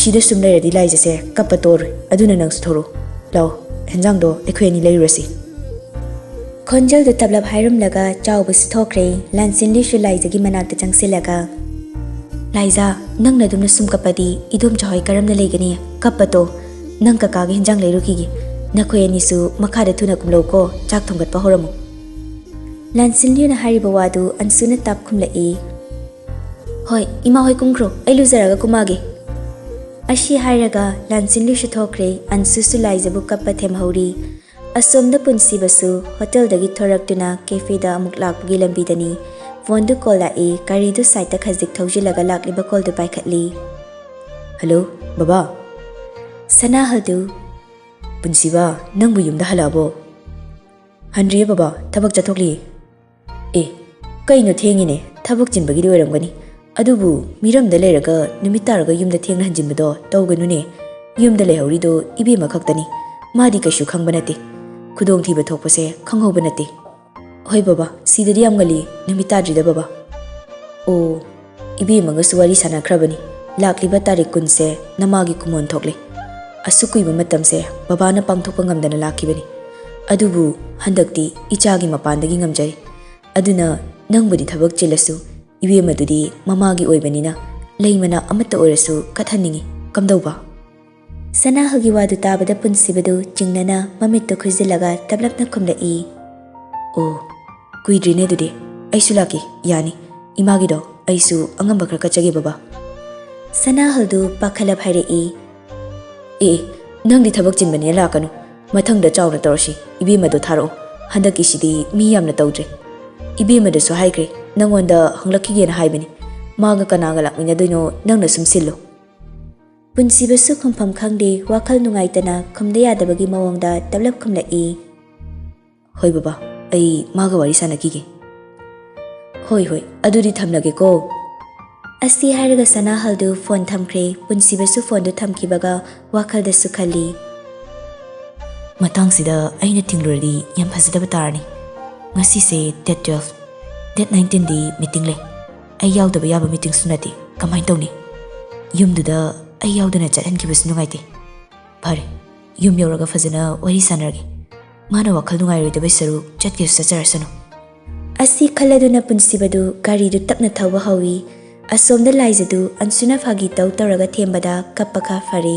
"ꯁꯤꯗ ꯁꯨꯝ ꯂꯩꯔꯗꯤ ꯂꯥꯏꯖꯁꯦ ꯀꯞꯄ ꯇꯣꯛꯑꯔꯣꯏ꯫ ꯑꯗꯨꯅ ꯅꯪꯁꯨ ꯊꯣꯔꯛꯑꯣ꯫ ꯂꯥꯛꯑꯣ, ꯍꯦꯟꯖꯥꯡꯗꯣ ꯑꯩꯈꯣꯏ ꯑꯅꯤ ꯂꯩꯔꯨꯔꯁꯤ꯫" ꯈꯣꯟꯖꯦꯜꯗꯨ ꯇꯞꯂꯞ ꯍꯥꯏꯔꯝꯂꯒ ꯆꯥꯎꯕꯁꯨ ꯊꯣꯛꯈ꯭ꯔꯦ꯫ ꯂꯥꯟꯁꯤꯟꯂꯤꯁꯨ ꯂꯥꯏꯖꯒꯤ ꯃꯅꯥꯛꯇ ꯆꯪꯁꯤꯜꯂꯒ, "ꯂꯥꯏꯖꯥ, ꯅꯪꯅ ꯑꯗꯨꯝꯅ ꯁꯨꯝ ꯀꯞꯄꯗꯤ ꯏꯗꯣꯝꯆꯥ ꯍꯣꯏ ꯀꯔꯝꯅ ꯂꯩꯒꯅꯤ? ꯀꯞꯄ ꯇꯣꯛꯑꯣ꯫ ꯅꯪ ꯀꯀꯥꯒ ꯍꯦꯟꯖꯥꯡ ꯂꯩꯔꯨꯈꯤꯒꯦ꯫ ꯅꯈꯣꯏ ꯑꯅꯤꯁꯨ ꯃꯈꯥꯗ ꯊꯨꯅ ꯀꯨꯝꯂꯧꯀꯣ, ꯆꯥꯛ ꯊꯣꯡꯒꯠꯄ ꯍꯧꯔꯝꯃꯨ꯫" ꯂꯥꯟꯁꯤꯟꯂꯤꯅ ꯍꯥꯏꯔꯤꯕ ꯋꯥꯗꯨ ꯑꯟꯁꯨꯅ ꯇꯥꯞ ꯈꯨꯝꯂꯛꯏ꯫ "ꯍꯣꯏ, ꯏꯃꯥ ꯍꯣꯏ ꯀꯨꯝꯈ꯭ꯔꯣ, ꯑꯩ ꯂꯨꯖꯔꯒ ꯀꯨꯝꯃꯛꯑꯒꯦ꯫" ꯑꯁꯤ ꯍꯥꯏꯔꯒ ꯂꯥꯟꯁꯤꯟꯂꯨꯏꯁꯨ ꯊꯣꯛꯈ꯭ꯔꯦ꯫ ꯑꯟꯁꯨꯁꯨ ꯂꯥꯏꯖꯕꯨ ꯀꯞꯄ ꯊꯦꯝꯍꯧꯔꯤ꯫ ꯑꯁꯣꯝꯗ ꯄꯨꯟꯁꯤꯕꯁꯨ ꯍꯣꯇꯦꯜꯗꯒꯤ ꯊꯣꯔꯛꯇꯨꯅ ꯀꯦꯐꯦꯗ ꯑꯃꯨꯛ ꯂꯥꯛꯄꯒꯤ ꯂꯝꯕꯤꯗꯅꯤ꯫ ꯐꯣꯟꯗꯨ ꯀꯣꯜ ꯂꯥꯛꯏ꯫ ꯒꯥꯔꯤꯗꯨ ꯁꯥꯏꯠꯇ ꯈꯖꯤꯛ ꯊꯧꯖꯤꯜꯂꯒ ꯂꯥꯛꯂꯤꯕ ꯀꯣꯜꯗꯨ ꯄꯥꯏꯈꯠꯂꯤ꯫ "ꯍꯜꯂꯣ, ꯕꯕꯥ?" ꯁꯅꯥꯍꯜꯗꯨ꯫ "ꯄꯨꯟꯁꯤꯕ, ꯅꯪꯕꯨ ꯌꯨꯝꯗ ꯍꯜꯂꯛꯑꯕꯣ?" "ꯍꯟꯗ꯭ꯔꯤꯌꯦ ꯕꯕꯥ, ꯊꯕꯛ ꯆꯠꯊꯣꯛꯂꯤꯌꯦ꯫" "ꯑꯦ, ꯀꯩꯅꯣ ꯊꯦꯡꯉꯤꯅꯦ? ꯊꯕꯛ ꯆꯤꯟꯕꯒꯤꯗꯤ ꯑꯣꯏꯔꯝꯒꯅꯤ꯫ ꯑꯗꯨꯕꯨ ꯃꯤꯔꯝꯗ ꯂꯩꯔꯒ ꯅꯨꯃꯤꯠ ꯇꯥꯔꯒ ꯌꯨꯝꯗ ꯊꯦꯡꯅ ꯍꯟꯖꯤꯟꯕꯗꯣ ꯇꯧꯒꯅꯨꯅꯦ꯫ ꯌꯨꯝꯗ ꯂꯩꯍꯧꯔꯤꯗꯣ ꯏꯕꯦꯝꯃ ꯈꯛꯇꯅꯤ꯫ ꯃꯥꯗꯤ ꯀꯩꯁꯨ ꯈꯪꯕ ꯅꯠꯇꯦ꯫ ꯈꯨꯗꯣꯡꯊꯤꯕ ꯊꯣꯛꯄꯁꯦ ꯈꯪꯍꯧꯕ ꯅꯠꯇꯦ꯫" "ꯍꯣꯏ ꯕꯕꯥ, ꯁꯤꯗꯗꯤ ꯌꯥꯝ ꯉꯜꯂꯤ, ꯅꯨꯃꯤꯠ ꯇꯥꯗ꯭ꯔꯤꯗ ꯕꯕꯥ꯫" "ꯑꯣ, ꯏꯕꯦꯝꯃꯒꯁꯨ ꯋꯥꯔꯤ ꯁꯥꯟꯅꯈ꯭ꯔꯕꯅꯤ꯫ ꯂꯥꯛꯂꯤꯕ ꯇꯥꯔꯤꯛ ꯀꯨꯟꯁꯦ ꯅꯃꯥꯒꯤ ꯀꯨꯃꯣꯟ ꯊꯣꯛꯂꯦ꯫ ꯑꯁꯨꯛ ꯀꯨꯏꯕ ꯃꯇꯝꯁꯦ ꯕꯕꯥꯅ ꯄꯥꯡꯊꯣꯛꯄ ꯉꯝꯗꯅ ꯂꯥꯛꯈꯤꯕꯅꯤ꯫ ꯑꯗꯨꯕꯨ ꯍꯟꯗꯛꯇꯤ ꯏꯆꯥꯒꯤ ꯃꯄꯥꯟꯗꯒꯤ ꯉꯝꯖꯔꯤ꯫ ꯑꯗꯨꯅ ꯅꯪꯕꯨꯗꯤ ꯊꯕꯛ ꯆꯤꯜꯂꯁꯨ, ꯏꯕꯦꯝꯃꯗꯨꯗꯤ ꯃꯃꯥꯒꯤ ꯑꯣꯏꯕꯅꯤꯅ ꯂꯩ ꯃꯅꯥ ꯑꯃꯠꯇ ꯑꯣꯏꯔꯁꯨ ꯀꯠꯍꯟꯅꯤꯡꯏ꯫ ꯀꯝꯗꯧꯕ?" ꯁꯅꯥꯍꯜꯒꯤ ꯋꯥꯗꯨ ꯇꯥꯕꯗ ꯄꯨꯟꯁꯤꯕꯗꯨ ꯆꯤꯡꯅꯅ ꯃꯃꯤꯠꯇꯨ ꯈꯨꯏꯖꯤꯜꯂꯒ ꯇꯞꯂꯞꯅ ꯈꯨꯝꯂꯛꯏ꯫ "ꯑꯣ, ꯀꯨꯏꯗ꯭ꯔꯤꯅꯦ ꯑꯗꯨꯗꯤ꯫ ꯑꯩꯁꯨ ꯂꯥꯛꯀꯦ, ꯌꯥꯅꯤ꯫ ꯏꯃꯥꯒꯤꯗꯣ ꯑꯩꯁꯨ ꯑꯉꯝꯕ ꯈꯔ ꯀꯠꯆꯒꯦ ꯕꯕꯥ꯫" ꯁꯅꯥꯍꯜꯗꯨ ꯄꯥꯈꯠꯂꯞ ꯍꯥꯏꯔꯛꯏ꯫ "ꯑꯦ, ꯑꯦ, ꯅꯪꯗꯤ ꯊꯕꯛ ꯆꯤꯟꯕꯅꯤꯅ ꯂꯥꯛꯀꯅꯨ꯫ ꯃꯊꯪꯗ ꯆꯥꯎꯅ ꯇꯧꯔꯁꯤ꯫ ꯏꯕꯦꯝꯃꯗꯣ ꯊꯥꯔꯛꯑꯣ꯫ ꯍꯟꯗꯛꯀꯤꯁꯤꯗꯤ ꯃꯤ ꯌꯥꯝꯅ ꯇꯧꯗ꯭ꯔꯦ꯫ ꯏꯕꯦꯝꯃꯗꯁꯨ ꯍꯥꯏꯈ꯭ꯔꯦ, ꯅꯪꯉꯣꯟꯗ ꯍꯪꯂꯛꯈꯤꯒꯦꯅ ꯍꯥꯏꯕꯅꯤ꯫ ꯃꯥꯒ ꯀꯅꯥꯒ ꯂꯥꯛꯃꯤꯟꯅꯗꯣꯏꯅꯣ ꯅꯪꯅ ꯁꯨꯝ ꯁꯤꯜꯂꯨ꯫" ꯄꯨꯟꯁꯤꯕꯁꯨ ꯈꯨꯝꯐꯝ ꯈꯪꯗꯦ, ꯋꯥꯈꯜ ꯅꯨꯡꯉꯥꯏꯇꯅ ꯈꯨꯝꯗ ꯌꯥꯗꯕꯒꯤ ꯃꯑꯣꯡꯗ ꯇꯞꯂꯞ ꯈꯨꯝꯂꯛꯏ꯫ "ꯍꯣꯏ ꯕꯕꯥ, ꯑꯩ ꯃꯥꯒ ꯋꯥꯔꯤ ꯁꯥꯟꯅꯈꯤꯒꯦ꯫" "ꯍꯣꯏ, ꯍꯣꯏ, ꯑꯗꯨꯗꯤ ꯊꯝꯂꯒꯦꯀꯣ꯫" ꯑꯁꯤ ꯍꯥꯏꯔꯒ ꯁꯅꯥꯍꯜꯗꯨ ꯐꯣꯟ ꯊꯝꯈ꯭ꯔꯦ꯫ ꯄꯨꯟꯁꯤꯕꯁꯨ ꯐꯣꯟꯗꯨ ꯊꯝꯈꯤꯕꯒ ꯋꯥꯈꯜꯗꯁꯨ ꯈꯜꯂꯤ꯫ "ꯃꯇꯥꯡꯁꯤꯗ ꯑꯩꯅ ꯊꯤꯡꯂꯨꯔꯗꯤ ꯌꯥꯝ ꯐꯖꯗꯕ ꯇꯥꯔꯅꯤ꯫ ꯉꯁꯤꯁꯦ date twelve, date nineteenꯗꯤ meeting ꯂꯩ꯫ ꯑꯩ ꯌꯥꯎꯗꯕ ꯌꯥꯕ meetingꯁꯨ ꯅꯠꯇꯦ꯫ ꯀꯃꯥꯏꯅ ꯇꯧꯅꯤ? ꯌꯨꯝꯗꯨꯗ ꯑꯩ ꯌꯥꯎꯗꯅ ꯆꯠꯍꯟꯈꯤꯕꯁꯨ ꯅꯨꯡꯉꯥꯏꯇꯦ꯫ ꯐꯔꯦ, ꯌꯨꯝ ꯌꯧꯔꯒ ꯐꯖꯅ ꯋꯥꯔꯤ ꯁꯥꯟꯅꯔꯒꯦ꯫ ꯃꯥꯅ ꯋꯥꯈꯜ ꯅꯨꯡꯉꯥꯏꯔꯣꯏꯗꯕꯩ ꯁꯔꯨꯛ ꯆꯠꯀꯦꯁꯨ ꯆꯠꯆꯔꯁꯅꯨ꯫" ꯑꯁꯤ ꯈꯜꯂꯗꯨꯅ ꯄꯨꯟꯁꯤꯕꯗꯨ ꯒꯥꯔꯤꯗꯨ ꯇꯞꯅ ꯊꯧꯕ ꯍꯧꯏ꯫ ꯑꯁꯣꯝꯗ ꯂꯥꯏꯖꯗꯨ ꯑꯟꯁꯨꯅ ꯐꯥꯒꯤ ꯇꯧ ꯇꯧꯔꯒ ꯊꯦꯝꯕꯗ ꯀꯞꯄꯒ ꯐꯔꯦ꯫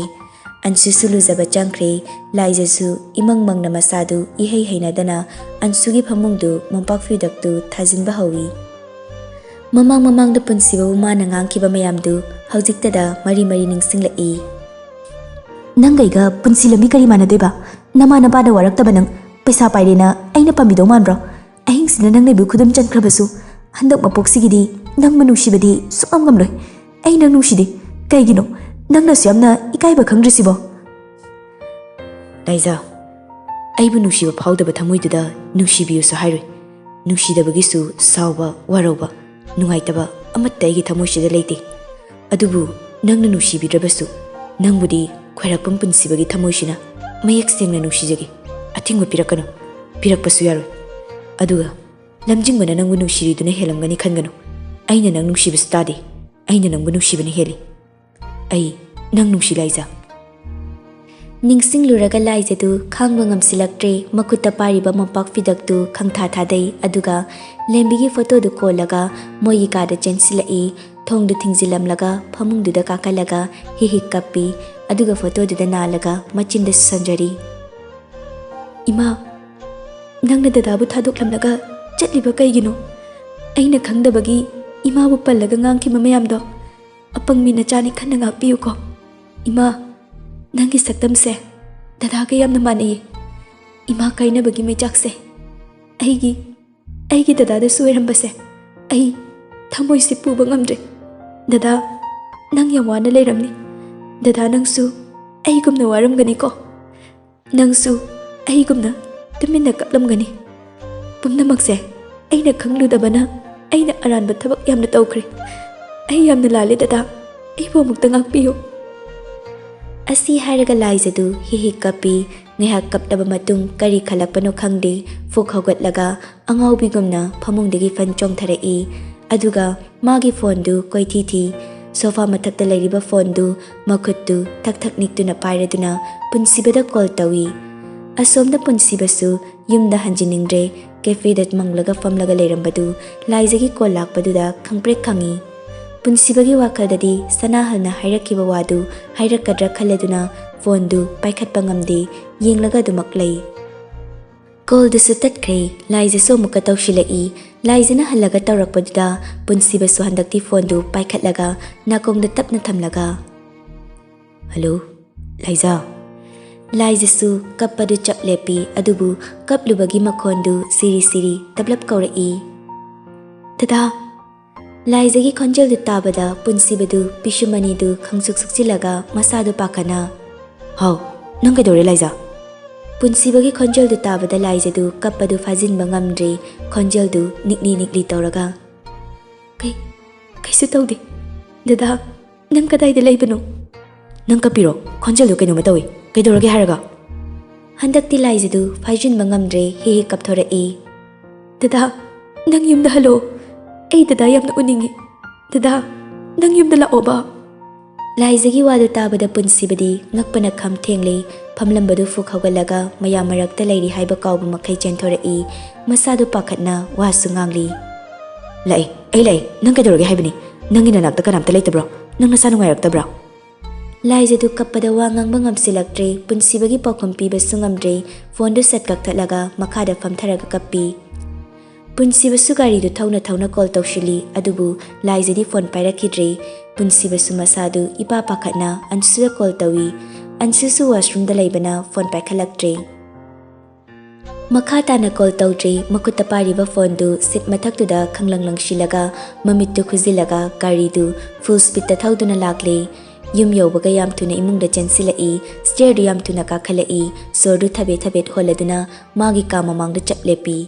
ꯑꯟꯁꯨꯁꯨ ꯂꯨꯖꯕ ꯆꯪꯈ꯭ꯔꯦ꯫ ꯂꯥꯏꯖꯁꯨ ꯏꯃꯪ ꯃꯪꯅ ꯃꯁꯥꯗꯨ ꯏꯍꯩ ꯍꯩꯅꯗꯅ ꯑꯟꯁꯨꯒꯤ ꯐꯃꯨꯡꯗꯨ ꯃꯣꯝꯄꯥꯛ ꯐꯤꯗꯛꯇꯨ ꯊꯥꯖꯤꯟꯕ ꯍꯧꯏ꯫ ꯃꯃꯥꯡ ꯃꯃꯥꯡꯗ ꯄꯨꯟꯁꯤꯕꯕꯨ ꯃꯥꯅ ꯉꯥꯡꯈꯤꯕ ꯃꯌꯥꯝꯗꯨ ꯍꯧꯖꯤꯛꯇꯗ ꯃꯔꯤ ꯃꯔꯤ ꯅꯤꯡꯁꯤꯡꯂꯛꯏ꯫ ꯅꯪꯒ ꯑꯩꯒ ꯄꯨꯟꯁꯤ ꯂꯝꯕꯤ ꯀꯔꯤ ꯃꯥꯟꯅꯗꯣꯏꯕ? ꯅꯃꯥ ꯅꯄꯥꯗ ꯋꯥꯔꯛꯇꯕ ꯅꯪ, ꯄꯩꯁꯥ ꯄꯥꯏꯔꯦꯅ ꯑꯩꯅ ꯄꯥꯝꯕꯤꯗꯧ ꯃꯥꯟꯕ꯭ꯔꯣ? ꯑꯍꯤꯡꯁꯤꯗ ꯅꯪꯅ ꯏꯕꯨ ꯈꯨꯗꯨꯝ ꯆꯟꯈ꯭ꯔꯕꯁꯨ, ꯍꯟꯗꯛ ꯃꯄꯣꯛꯁꯤꯒꯤꯗꯤ ꯅꯪꯕꯨ ꯅꯨꯡꯁꯤꯕꯗꯤ ꯁꯨꯛꯉꯝ ꯉꯝꯂꯣꯏ꯫ ꯑꯩ ꯅꯪ ꯅꯨꯡꯁꯤꯗꯦ꯫ ꯀꯩꯒꯤꯅꯣ? ꯅꯪꯅꯁꯨ ꯌꯥꯝꯅ ꯏꯀꯥꯏꯕ ꯈꯪꯗ꯭ꯔꯤꯁꯤꯕꯣ? ꯂꯥꯏꯖꯥ, ꯑꯩꯕꯨ ꯅꯨꯡꯁꯤꯕ ꯐꯥꯎꯗꯕ ꯊꯃꯣꯏꯗꯨꯗ ꯅꯨꯡꯁꯤꯕꯤꯌꯨꯁꯨ ꯍꯥꯏꯔꯣꯏ꯫ ꯅꯨꯡꯁꯤꯗꯕꯒꯤꯁꯨ ꯁꯥꯎꯕ, ꯋꯥꯔꯧꯕ, ꯅꯨꯡꯉꯥꯏꯇꯕ ꯑꯃꯠꯇ ꯑꯩꯒꯤ ꯊꯃꯣꯏꯁꯤꯗ ꯂꯩꯇꯦ꯫ ꯑꯗꯨꯕꯨ ꯅꯪꯅ ꯅꯨꯡꯁꯤꯕꯤꯗ꯭ꯔꯕꯁꯨ, ꯅꯪꯕꯨꯗꯤ ꯈ꯭ꯋꯥꯏꯔꯥꯛꯄꯝ ꯄꯨꯟꯁꯤꯕꯒꯤ ꯊꯃꯣꯏꯁꯤꯅ ꯃꯌꯦꯛ ꯁꯦꯡꯅ ꯅꯨꯡꯁꯤꯖꯒꯦ꯫ ꯑꯊꯤꯡꯕ ꯄꯤꯔꯛꯀꯅꯨ, ꯄꯤꯔꯛꯄꯁꯨ ꯌꯥꯔꯣꯏ꯫ ꯑꯗꯨꯒ ꯂꯝꯖꯤꯡꯕꯅ ꯅꯪꯕꯨ ꯅꯨꯡꯁꯤꯔꯤꯗꯨꯅ ꯍꯦꯜꯂꯝꯒꯅꯤ ꯈꯟꯒꯅꯨ꯫ ꯑꯩꯅ ꯅꯪ ꯅꯨꯡꯁꯤꯕꯁꯨ ꯇꯥꯗꯦ, ꯑꯩꯅ ꯅꯪꯕꯨ ꯅꯨꯡꯁꯤꯕꯅ ꯍꯦꯜꯂꯤ꯫ ꯑꯩ ꯅꯪ ꯅꯨꯡꯁꯤ, ꯂꯥꯏꯖꯥ꯫ ꯅꯤꯡꯁꯤꯡꯂꯨꯔꯒ ꯂꯥꯏꯖꯗꯨ ꯈꯥꯡꯕ ꯉꯝꯁꯤꯜꯂꯛꯇ꯭ꯔꯦ꯫ ꯃꯈꯨꯠꯇ ꯄꯥꯏꯔꯤꯕ ꯃꯣꯝꯄꯥꯛ ꯐꯤꯗꯛꯇꯨ ꯈꯪꯊꯥ ꯊꯥꯗꯩ, ꯑꯗꯨꯒ ꯂꯦꯝꯕꯤꯒꯤ ꯐꯣꯇꯣꯗꯨ ꯀꯣꯜꯂꯒ ꯃꯣꯏꯒꯤ ꯀꯥꯗ ꯆꯦꯟꯁꯤꯜꯂꯛꯏ꯫ ꯊꯣꯡꯗꯨ ꯊꯤꯡꯖꯤꯜꯂꯝꯂꯒ ꯐꯃꯨꯡꯗꯨꯗ ꯀꯥꯈꯠꯂꯒ ꯍꯤꯛ ꯍꯤꯛ ꯀꯞꯄꯤ, ꯑꯗꯨꯒ ꯐꯣꯇꯣꯗꯨꯗ ꯅꯥꯜꯂꯒ ꯃꯆꯤꯟꯗ ꯁꯨꯁꯟꯖꯔꯤ꯫ "ꯏꯃꯥ, ꯅꯪꯅ ꯗꯗꯥꯕꯨ ꯊꯥꯗꯣꯛꯂꯝꯂꯒ ꯆꯠꯂꯤꯕ ꯀꯩꯒꯤꯅꯣ? ꯑꯩꯅ ꯈꯪꯗꯕꯒꯤ ꯏꯃꯥꯕꯨ ꯄꯜꯂꯒ ꯉꯥꯡꯈꯤꯕ ꯃꯌꯥꯝꯗꯣ ꯑꯄꯪꯕꯤ ꯅꯆꯥꯅꯤ ꯈꯟꯅ ꯉꯥꯛꯄꯤꯌꯨꯀꯣ꯫ ꯏꯃꯥ, ꯅꯪꯒꯤ ꯁꯛꯇꯝꯁꯦ ꯗꯗꯥꯒ ꯌꯥꯝꯅ ꯃꯥꯟꯅꯩꯌꯦ꯫ ꯏꯃꯥ ꯀꯥꯏꯅꯕꯒꯤ ꯃꯩꯆꯥꯛꯁꯦ ꯑꯩꯒꯤ, ꯑꯩꯒꯤ ꯗꯗꯥꯗꯁꯨ ꯑꯣꯏꯔꯝꯕꯁꯦ ꯑꯩ ꯊꯃꯣꯏꯁꯦ ꯄꯨꯕ ꯉꯝꯗ꯭ꯔꯦ꯫ ꯗꯗꯥ, ꯅꯪ ꯌꯥꯝ ꯋꯥꯅ ꯂꯩꯔꯝꯅꯤ꯫ ꯗꯗꯥ, ꯅꯪꯁꯨ ꯑꯩꯒꯨꯝꯅ ꯋꯥꯔꯝꯒꯅꯤꯀꯣ꯫ ꯅꯪꯁꯨ ꯑꯩꯒꯨꯝꯅ ꯇꯨꯃꯤꯟꯅ ꯀꯞꯂꯝꯒꯅꯤ꯫ ꯄꯨꯝꯅꯃꯛꯁꯦ ꯑꯩꯅ ꯈꯪꯂꯨꯗꯕꯅ ꯑꯩꯅ ꯑꯔꯥꯟꯕ ꯊꯕꯛ ꯌꯥꯝꯅ ꯇꯧꯈ꯭ꯔꯦ꯫ ꯑꯩ ꯌꯥꯝꯅ ꯂꯥꯜꯂꯦ ꯗꯗꯥ, ꯑꯩꯕꯨ ꯑꯃꯨꯛꯇ ꯉꯥꯛꯄꯤꯌꯨ"꯫ ꯑꯁꯤ ꯍꯥꯏꯔꯒ ꯂꯥꯏꯖꯗꯨ ꯍꯤ ꯍꯤ ꯀꯞꯄꯤ꯫ ꯉꯥꯏꯍꯥꯛ ꯀꯞꯂꯕ ꯃꯇꯨꯡ ꯀꯔꯤ ꯈꯜꯂꯛꯄꯅꯣ ꯈꯪꯗꯦ, ꯐꯨꯛ ꯍꯧꯒꯠꯂꯒ ꯑꯉꯥꯎꯕꯤꯒꯨꯝꯅ ꯐꯃꯨꯡꯗꯒꯤ ꯐꯟ ꯆꯣꯡꯊꯔꯛꯏ꯫ ꯑꯗꯨꯒ ꯃꯥꯒꯤ ꯐꯣꯟꯗꯨ ꯀꯣꯏꯊꯤ ꯊꯤ꯫ ꯁꯣꯐꯥ ꯃꯊꯛꯇ ꯂꯩꯔꯤꯕ ꯐꯣꯟꯗꯨ ꯃꯈꯨꯠꯇꯨ ꯊꯛ ꯊꯛ ꯅꯤꯛꯇꯨꯅ ꯄꯥꯏꯔꯗꯨꯅ ꯄꯨꯟꯁꯤꯕꯗ ꯀꯣꯜ ꯇꯧꯏ꯫ ꯑꯁꯣꯝꯗ ꯄꯨꯟꯁꯤꯕꯁꯨ ꯌꯨꯝꯗ ꯍꯟꯖꯤꯟꯅꯤꯡꯗ꯭ꯔꯦ꯫ ꯀꯦꯐꯦꯗ ꯃꯪꯂꯒ ꯐꯝꯂꯒ ꯂꯩꯔꯝꯕꯗꯨ ꯂꯥꯏꯖꯒꯤ ꯀꯣꯜ ꯂꯥꯛꯄꯗꯨꯗ ꯈꯪꯄ꯭ꯔꯦꯛ ꯈꯪꯏ꯫ ꯄꯨꯟꯁꯤꯕꯒꯤ ꯋꯥꯈꯜꯗꯗꯤ ꯁꯅꯥꯍꯜꯅ ꯍꯥꯏꯔꯛꯈꯤꯕ ꯋꯥꯗꯨ ꯍꯥꯏꯔꯛꯀꯗ꯭ꯔꯥ ꯈꯜꯂꯗꯨꯅ ꯐꯣꯟꯗꯨ ꯄꯥꯏꯈꯠꯄ ꯉꯝꯗꯦ, ꯌꯦꯡꯂꯒ ꯑꯗꯨꯃꯛ ꯂꯩ꯫ ꯀꯣꯜꯗꯨꯁꯨ ꯇꯠꯈ꯭ꯔꯦ꯫ ꯂꯥꯏꯖꯁꯨ ꯑꯃꯨꯛꯀ ꯇꯧꯁꯤꯜꯂꯛꯏ꯫ ꯂꯥꯏꯖꯅ ꯍꯜꯂꯒ ꯇꯧꯔꯛꯄꯗꯨꯗ ꯄꯨꯟꯁꯤꯕꯁꯨ ꯍꯟꯗꯛꯇꯤ ꯐꯣꯟꯗꯨ ꯄꯥꯏꯈꯠꯂꯒ ꯅꯥꯀꯣꯡꯗ ꯇꯞꯅ ꯊꯝꯂꯒ, "ꯍꯜꯂꯣ, ꯂꯥꯏꯖ?" ꯂꯥꯏꯖꯁꯨ ꯀꯞꯄꯗꯨ ꯆꯞ ꯂꯦꯞꯄꯤ, ꯑꯗꯨꯕꯨ ꯀꯞꯂꯨꯕꯒꯤ ꯃꯈꯣꯟꯗꯨ ꯁꯤꯔꯤ ꯁꯤꯔꯤ ꯇꯞꯂꯞ ꯀꯧꯔꯛꯏ, "ꯗꯗꯥ!" ꯂꯥꯏꯖꯒꯤ ꯈꯣꯟꯖꯦꯜꯗꯨ ꯇꯥꯕꯗ ꯄꯨꯟꯁꯤꯕꯗꯨ ꯄꯤꯁꯨꯝ ꯑꯅꯤꯗꯨ ꯈꯪꯁꯨꯛ ꯁꯨꯛꯆꯤꯜꯂꯒ ꯃꯁꯥꯗꯨ ꯄꯥꯈꯠꯅ, "ꯍꯥꯎ, ꯅꯪ ꯀꯩꯗꯧꯔꯦ, ꯂꯥꯏꯖ?" ꯄꯨꯟꯁꯤꯕꯒꯤ ꯈꯣꯟꯖꯦꯜꯗꯨ ꯇꯥꯕꯗ ꯂꯥꯏꯖꯗꯨ ꯀꯞꯄꯗꯨ ꯐꯥꯖꯤꯟꯕ ꯉꯝꯗ꯭ꯔꯦ, ꯈꯣꯟꯖꯦꯜꯗꯨ ꯅꯤꯛꯂꯤ ꯅꯤꯛꯂꯤ ꯇꯧꯔꯒ, "ꯀꯩ, ꯀꯩꯁꯨ ꯇꯧꯗꯦ꯫ ꯗꯗꯥ, ꯅꯪ ꯀꯗꯥꯏꯗ ꯂꯩꯕꯅꯣ?" "ꯅꯪ ꯀꯞꯄꯤꯔꯣ? ꯈꯣꯟꯖꯦꯜꯗꯨ ꯀꯩꯅꯣꯝꯃ ꯇꯧꯏ꯫ ꯀꯩꯗꯧꯔꯒꯦ ꯍꯥꯏꯔꯒ?" ꯍꯟꯗꯛꯇꯤ ꯂꯥꯏꯖꯗꯨ ꯐꯥꯏꯖꯤꯟꯕ ꯉꯝꯗ꯭ꯔꯦ, ꯍꯤ ꯍꯤ ꯀꯞꯊꯣꯔꯛꯏ꯫ "ꯗꯗꯥ, ꯅꯪ ꯌꯨꯝꯗ ꯍꯜꯂꯣ꯫ ꯑꯩ ꯗꯗꯥ ꯌꯥꯝꯅ ꯎꯅꯤꯡꯉꯤ꯫ ꯗꯗꯥ, ꯅꯪ ꯌꯨꯝꯗ ꯂꯥꯛꯑꯣꯕ꯫" ꯂꯥꯏꯖꯒꯤ ꯋꯥꯗꯨ ꯇꯥꯕꯗ ꯄꯨꯟꯁꯤꯕꯗꯤ ꯉꯛꯄꯅ ꯈꯝ ꯊꯦꯡꯂꯦ꯫ ꯐꯝꯂꯝꯕꯗꯨ ꯐꯨꯛ ꯍꯧꯒꯠꯂꯒ ꯃꯌꯥꯝ ꯃꯔꯛꯇ ꯂꯩꯔꯤ ꯍꯥꯏꯕ ꯀꯥꯎꯕ ꯃꯈꯩ ꯆꯦꯟꯊꯣꯔꯛꯏ꯫ ꯃꯁꯥꯗꯨ ꯄꯥꯈꯠꯅ ꯋꯥꯁꯨ ꯉꯥꯡꯂꯤ꯫ "ꯂꯥꯛꯑꯦ, ꯑꯩ ꯂꯥꯛꯑꯦ꯫ ꯅꯪ ꯀꯩꯗꯧꯔꯒꯦ ꯍꯥꯏꯕꯅꯤ? ꯅꯪꯒꯤ ꯅꯅꯥꯛꯇ ꯀꯅꯥꯝꯇ ꯂꯩꯇꯕ꯭ꯔꯣ? ꯅꯪ ꯅꯁꯥ ꯅꯨꯡꯉꯥꯏꯔꯛꯇꯕ꯭ꯔꯥ?" ꯂꯥꯏꯖꯗꯨ ꯀꯞꯄꯗ ꯋꯥ ꯉꯥꯡꯕ ꯉꯝꯁꯤꯜꯂꯛꯇ꯭ꯔꯦ꯫ ꯄꯨꯟꯁꯤꯕꯒꯤ ꯄꯥꯎꯈꯨꯝ ꯄꯤꯕꯁꯨ ꯉꯝꯗ꯭ꯔꯦ꯫ ꯐꯣꯟꯗꯨ ꯁꯠ ꯀꯛꯊꯠꯂꯒ ꯃꯈꯥꯗ ꯐꯝꯊꯔꯒ ꯀꯞꯄꯤ꯫ ꯄꯨꯟꯁꯤꯕꯁꯨ ꯒꯥꯔꯤꯗꯨ ꯊꯧꯅ ꯊꯧꯅ ꯀꯣꯜ ꯇꯧꯁꯤꯜꯂꯤ, ꯑꯗꯨꯕꯨ ꯂꯥꯏꯖꯗꯤ ꯐꯣꯟ ꯄꯥꯏꯔꯛꯈꯤꯗ꯭ꯔꯦ꯫ ꯄꯨꯟꯁꯤꯕꯁꯨ ꯃꯁꯥꯗꯨ ꯏꯄꯥ ꯄꯥꯈꯠꯅ ꯑꯟꯁꯨꯗ ꯀꯣꯜ ꯇꯧꯏ꯫ ꯑꯟꯁꯨꯁꯨ ꯋꯥꯁꯔꯨꯝꯗ ꯂꯩꯕꯅ ꯐꯣꯟ ꯄꯥꯏꯈꯠꯂꯛꯇ꯭ꯔꯦ꯫ ꯃꯈꯥ ꯇꯥꯅ ꯀꯣꯜ ꯇꯧꯗ꯭ꯔꯦ꯫ ꯃꯈꯨꯠꯇ ꯄꯥꯏꯔꯤꯕ ꯐꯣꯟꯗꯨ ꯁꯤꯠ ꯃꯊꯛꯇꯨꯗ ꯈꯪꯂꯪ ꯂꯪꯁꯤꯜꯂꯒ ꯃꯃꯤꯠꯇꯨ ꯈꯨꯖꯤꯜꯂꯒ ꯒꯥꯔꯤꯗꯨ ꯐꯨꯜ ꯁ꯭ꯄꯤꯗꯇ ꯊꯧꯗꯨꯅ ꯂꯥꯛꯂꯦ꯫ ꯌꯨꯝ ꯌꯧꯕꯒ ꯌꯥꯝ ꯊꯨꯅ ꯏꯃꯨꯡꯗ ꯆꯦꯟꯁꯤꯜꯂꯛꯏ꯫ ꯁ꯭ꯇꯤꯌꯔꯗꯨ ꯌꯥꯝ ꯊꯨꯅ ꯀꯥꯈꯠꯂꯛꯏ꯫ ꯁꯣꯔꯗꯨ ꯊꯕꯦꯠ ꯊꯕꯦꯠ ꯍꯣꯜꯂꯗꯨꯅ ꯃꯥꯒꯤ ꯀꯥ ꯃꯃꯥꯡꯗ ꯆꯞ ꯂꯦꯞꯄꯤ꯫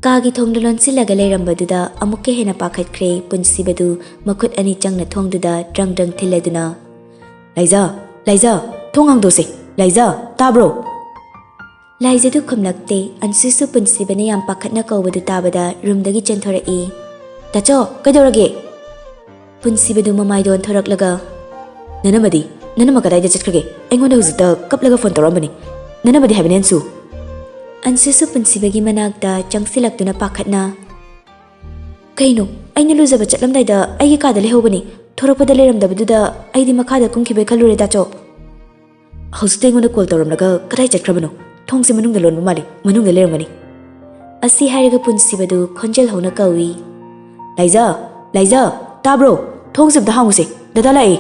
ꯀꯥꯒꯤ ꯊꯣꯡꯗꯨ ꯂꯣꯟꯁꯤꯜꯂꯒ ꯂꯩꯔꯝꯕꯗꯨꯗ ꯑꯃꯨꯛꯀ ꯍꯦꯟꯅ ꯄꯥꯈꯠꯈ꯭ꯔꯦ꯫ ꯄꯨꯟꯁꯤꯕꯗꯨ ꯃꯈꯨꯠ ꯑꯅꯤ ꯆꯪꯅ ꯊꯣꯡꯗꯨꯗ ꯗ꯭ꯔꯪ ꯗ꯭ꯔꯪ ꯊꯤꯜꯂꯗꯨꯅ, "ꯂꯥꯏꯖ! ꯂꯥꯏꯖ! ꯊꯣꯡ ꯍꯥꯡꯗꯣꯛꯁꯦ! ꯂꯥꯏꯖ! ꯇꯥꯕ꯭ꯔꯣ?" ꯂꯥꯏꯖꯗꯨ ꯈꯨꯝꯂꯛꯇꯦ꯫ ꯑꯟꯁꯨꯁꯨ ꯄꯨꯟꯁꯤꯕꯅ ꯌꯥꯝ ꯄꯥꯈꯠꯅ ꯀꯧꯕꯗꯨ ꯇꯥꯕꯗ ꯔꯨꯝꯗꯒꯤ ꯆꯦꯟꯊꯣꯔꯛꯏ꯫ "ꯇꯥꯆꯧ, ꯀꯩꯗꯧꯔꯒꯦ?" ꯄꯨꯟꯁꯤꯕꯗꯨ ꯃꯃꯥꯏꯗ ꯑꯣꯟꯊꯣꯔꯛꯂꯒ, "ꯅꯅꯝꯃꯗꯤ? ꯅꯅꯝꯃ ꯀꯗꯥꯏꯗ ꯆꯠꯈ꯭ꯔꯒꯦ? ꯑꯩꯉꯣꯟꯗ ꯍꯧꯖꯤꯛꯇ ꯀꯞꯂꯒ ꯐꯣꯟ ꯇꯧꯔꯛꯑꯝꯕꯅꯤ꯫ ꯅꯅꯝꯃꯗꯤ ꯍꯥꯏꯕꯅꯤ, ꯑꯟꯁꯨ!" ꯑꯟꯁꯨꯁꯨ ꯄꯨꯟꯁꯤꯕꯒꯤ ꯃꯅꯥꯛꯇ ꯆꯪꯁꯤꯜꯂꯛꯇꯨꯅ ꯄꯥꯈꯠꯅ, "ꯀꯩꯅꯣ? ꯑꯩꯅ ꯂꯨꯖꯕ ꯆꯠꯂꯝꯗꯥꯏꯗ ꯑꯩꯒꯤ ꯀꯥꯗ ꯂꯩꯍꯧꯕꯅꯤ꯫ ꯊꯣꯔꯛꯄꯗ ꯂꯩꯔꯝꯗꯕꯗꯨꯗ ꯑꯩꯗꯤ ꯃꯈꯥꯗ ꯀꯨꯝꯈꯤꯕꯩ ꯈꯜꯂꯨꯔꯦ, ꯇꯥꯆꯧ꯫ ꯍꯧꯖꯤꯛꯇ ꯑꯩꯉꯣꯟꯗ ꯀꯣꯜ ꯇꯧꯔꯝꯂꯒ ꯀꯗꯥꯏ ꯆꯠꯈ꯭ꯔꯕꯅꯣ? ꯊꯣꯡꯁꯦ ꯃꯅꯨꯡꯗ ꯂꯣꯟꯕ ꯃꯥꯜꯂꯤ꯫ ꯃꯅꯨꯡꯗ ꯂꯩꯔꯝꯒꯅꯤ꯫" ꯑꯁꯤ ꯍꯥꯏꯔꯒ ꯄꯨꯟꯁꯤꯕꯗꯨ ꯈꯣꯟꯖꯦꯜ ꯍꯧꯅ ꯀꯧꯏ꯫ "ꯂꯥꯏꯖ! ꯂꯥꯏꯖ! ꯇꯥꯕ꯭ꯔꯣ? ꯊꯣꯡꯁꯦ ꯑꯝꯇ ꯍꯥꯡꯉꯨꯁꯦ, ꯗꯗꯥ ꯂꯥꯛꯑꯦ!"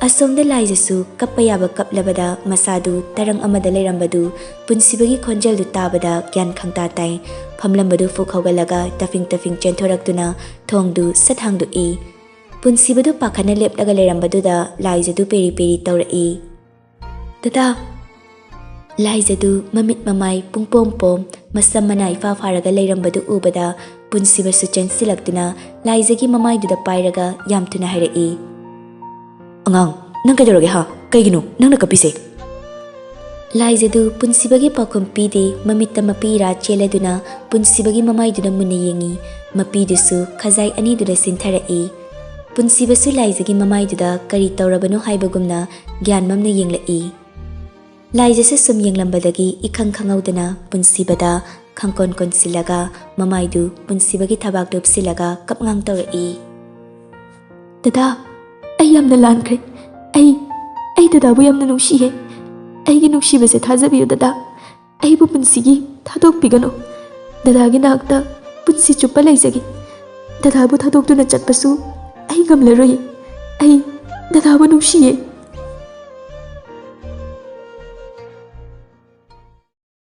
ꯑꯁꯣꯝꯗ ꯂꯥꯏꯖꯁꯨ ꯀꯞꯄ ꯌꯥꯕ ꯀꯞꯂꯕꯗ ꯃꯁꯥꯗꯨ ꯇꯔꯪ ꯑꯃꯗ ꯂꯩꯔꯝꯕꯗꯨ ꯄꯨꯟꯁꯤꯕꯒꯤ ꯈꯣꯟꯖꯦꯜꯗꯨ ꯇꯥꯕꯗ ꯒ꯭ꯌꯥꯟ ꯈꯪꯇꯥ ꯇꯥꯏ꯫ ꯐꯝꯂꯝꯕꯗꯨ ꯐꯨꯛ ꯍꯧꯒꯠꯂꯒ ꯇꯐꯤꯡ ꯇꯐꯤꯡ ꯆꯦꯟꯊꯣꯔꯛꯇꯨꯅ ꯊꯣꯡꯗꯨ ꯁꯠ ꯍꯥꯡꯗꯣꯛꯏ꯫ ꯄꯨꯟꯁꯤꯕꯗꯨ ꯄꯥꯈꯠꯅ ꯂꯦꯞꯂꯒ ꯂꯩꯔꯝꯕꯗꯨꯗ ꯂꯥꯏꯖꯗꯨ ꯄꯦꯔꯤ ꯄꯦꯔꯤ ꯇꯧꯔꯛꯏ꯫ "ꯗꯗꯥ!" ꯂꯥꯏꯖꯗꯨ ꯃꯃꯤꯠ ꯃꯃꯥꯏ ꯄꯨꯡꯄꯣꯝ ꯄꯣꯝ, ꯃꯁꯝ ꯃꯅꯥ ꯏꯐꯥ ꯐꯥꯔꯒ ꯂꯩꯔꯝꯕꯗꯨ ꯎꯕꯗ ꯄꯨꯟꯁꯤꯕꯁꯨ ꯆꯦꯟꯁꯤꯜꯂꯛꯇꯨꯅ ꯂꯥꯏꯖꯒꯤ ꯃꯃꯥꯏꯗꯨꯗ ꯄꯥꯏꯔꯒ ꯌꯥꯝ ꯊꯨꯅ ꯍꯥꯏꯔꯛꯏ꯫ "ꯑꯉꯥꯡ, ꯅꯪ ꯀꯩꯗꯧꯔꯒꯦ ꯍꯥ? ꯀꯩꯒꯤꯅꯣ ꯅꯪꯅ ꯀꯞꯄꯤꯁꯦ?" ꯂꯥꯏꯖꯗꯨ ꯄꯨꯟꯁꯤꯕꯒꯤ ꯄꯥꯎꯈꯨꯝ ꯄꯤꯗꯦ, ꯃꯃꯤꯠꯇ ꯃꯄꯤ ꯏꯔꯥ ꯆꯦꯜꯂꯗꯨꯅ ꯄꯨꯟꯁꯤꯕꯒꯤ ꯃꯃꯥꯏꯗꯨꯗ ꯃꯨꯟꯅ ꯌꯦꯡꯏ꯫ ꯃꯄꯤꯗꯨꯁꯨ ꯈꯖꯥꯏ ꯑꯅꯤꯗꯨꯗ ꯁꯤꯟꯊꯔꯛꯏ꯫ ꯄꯨꯟꯁꯤꯕꯁꯨ ꯂꯥꯏꯖꯒꯤ ꯃꯃꯥꯏꯗꯨꯗ ꯀꯔꯤ ꯇꯧꯔꯕꯅꯣ ꯍꯥꯏꯕꯒꯨꯝꯅ ꯒ꯭ꯌꯥꯟ ꯃꯝꯅ ꯌꯦꯡꯂꯛꯏ꯫ ꯂꯥꯏꯖꯁꯨ ꯁꯨꯝ ꯌꯦꯡꯂꯝꯕꯗꯒꯤ ꯏꯈꯪ ꯈꯪꯍꯧꯗꯅ ꯄꯨꯟꯁꯤꯕꯗ ꯈꯪꯀꯣꯟ ꯀꯣꯟꯁꯤꯜꯂꯒ ꯃꯃꯥꯏꯗꯨ ꯄꯨꯟꯁꯤꯕꯒꯤ ꯊꯕꯥꯛꯇ ꯎꯞꯁꯤꯜꯂꯒ ꯀꯞꯉꯥꯡ ꯇꯧꯔꯛꯏ꯫ "ꯗꯗꯥ, ꯑꯩ ꯌꯥꯝꯅ ꯂꯥꯟꯈ꯭ꯔꯦ꯫ ꯑꯩ, ꯑꯩ ꯗꯗꯥꯕꯨ ꯌꯥꯝꯅ ꯅꯨꯡꯁꯤꯌꯦ꯫ ꯑꯩꯒꯤ ꯅꯨꯡꯁꯤꯕꯁꯦ ꯊꯥꯖꯕꯤꯌꯨ ꯗꯗꯥ꯫ ꯑꯩꯕꯨ ꯄꯨꯟꯁꯤꯒꯤ ꯊꯥꯗꯣꯛꯄꯤꯒꯅꯨ꯫ ꯗꯗꯥꯒꯤ ꯅꯥꯛꯇ ꯄꯨꯟꯁꯤ ꯆꯨꯞꯄ ꯂꯩꯖꯒꯦ꯫ ꯗꯗꯥꯕꯨ ꯊꯥꯗꯣꯛꯇꯨꯅ ꯆꯠꯄꯁꯨ ꯑꯩ ꯉꯝꯂꯔꯣꯏ꯫ ꯑꯩ ꯗꯗꯥꯕꯨ ꯅꯨꯡꯁꯤꯌꯦ꯫"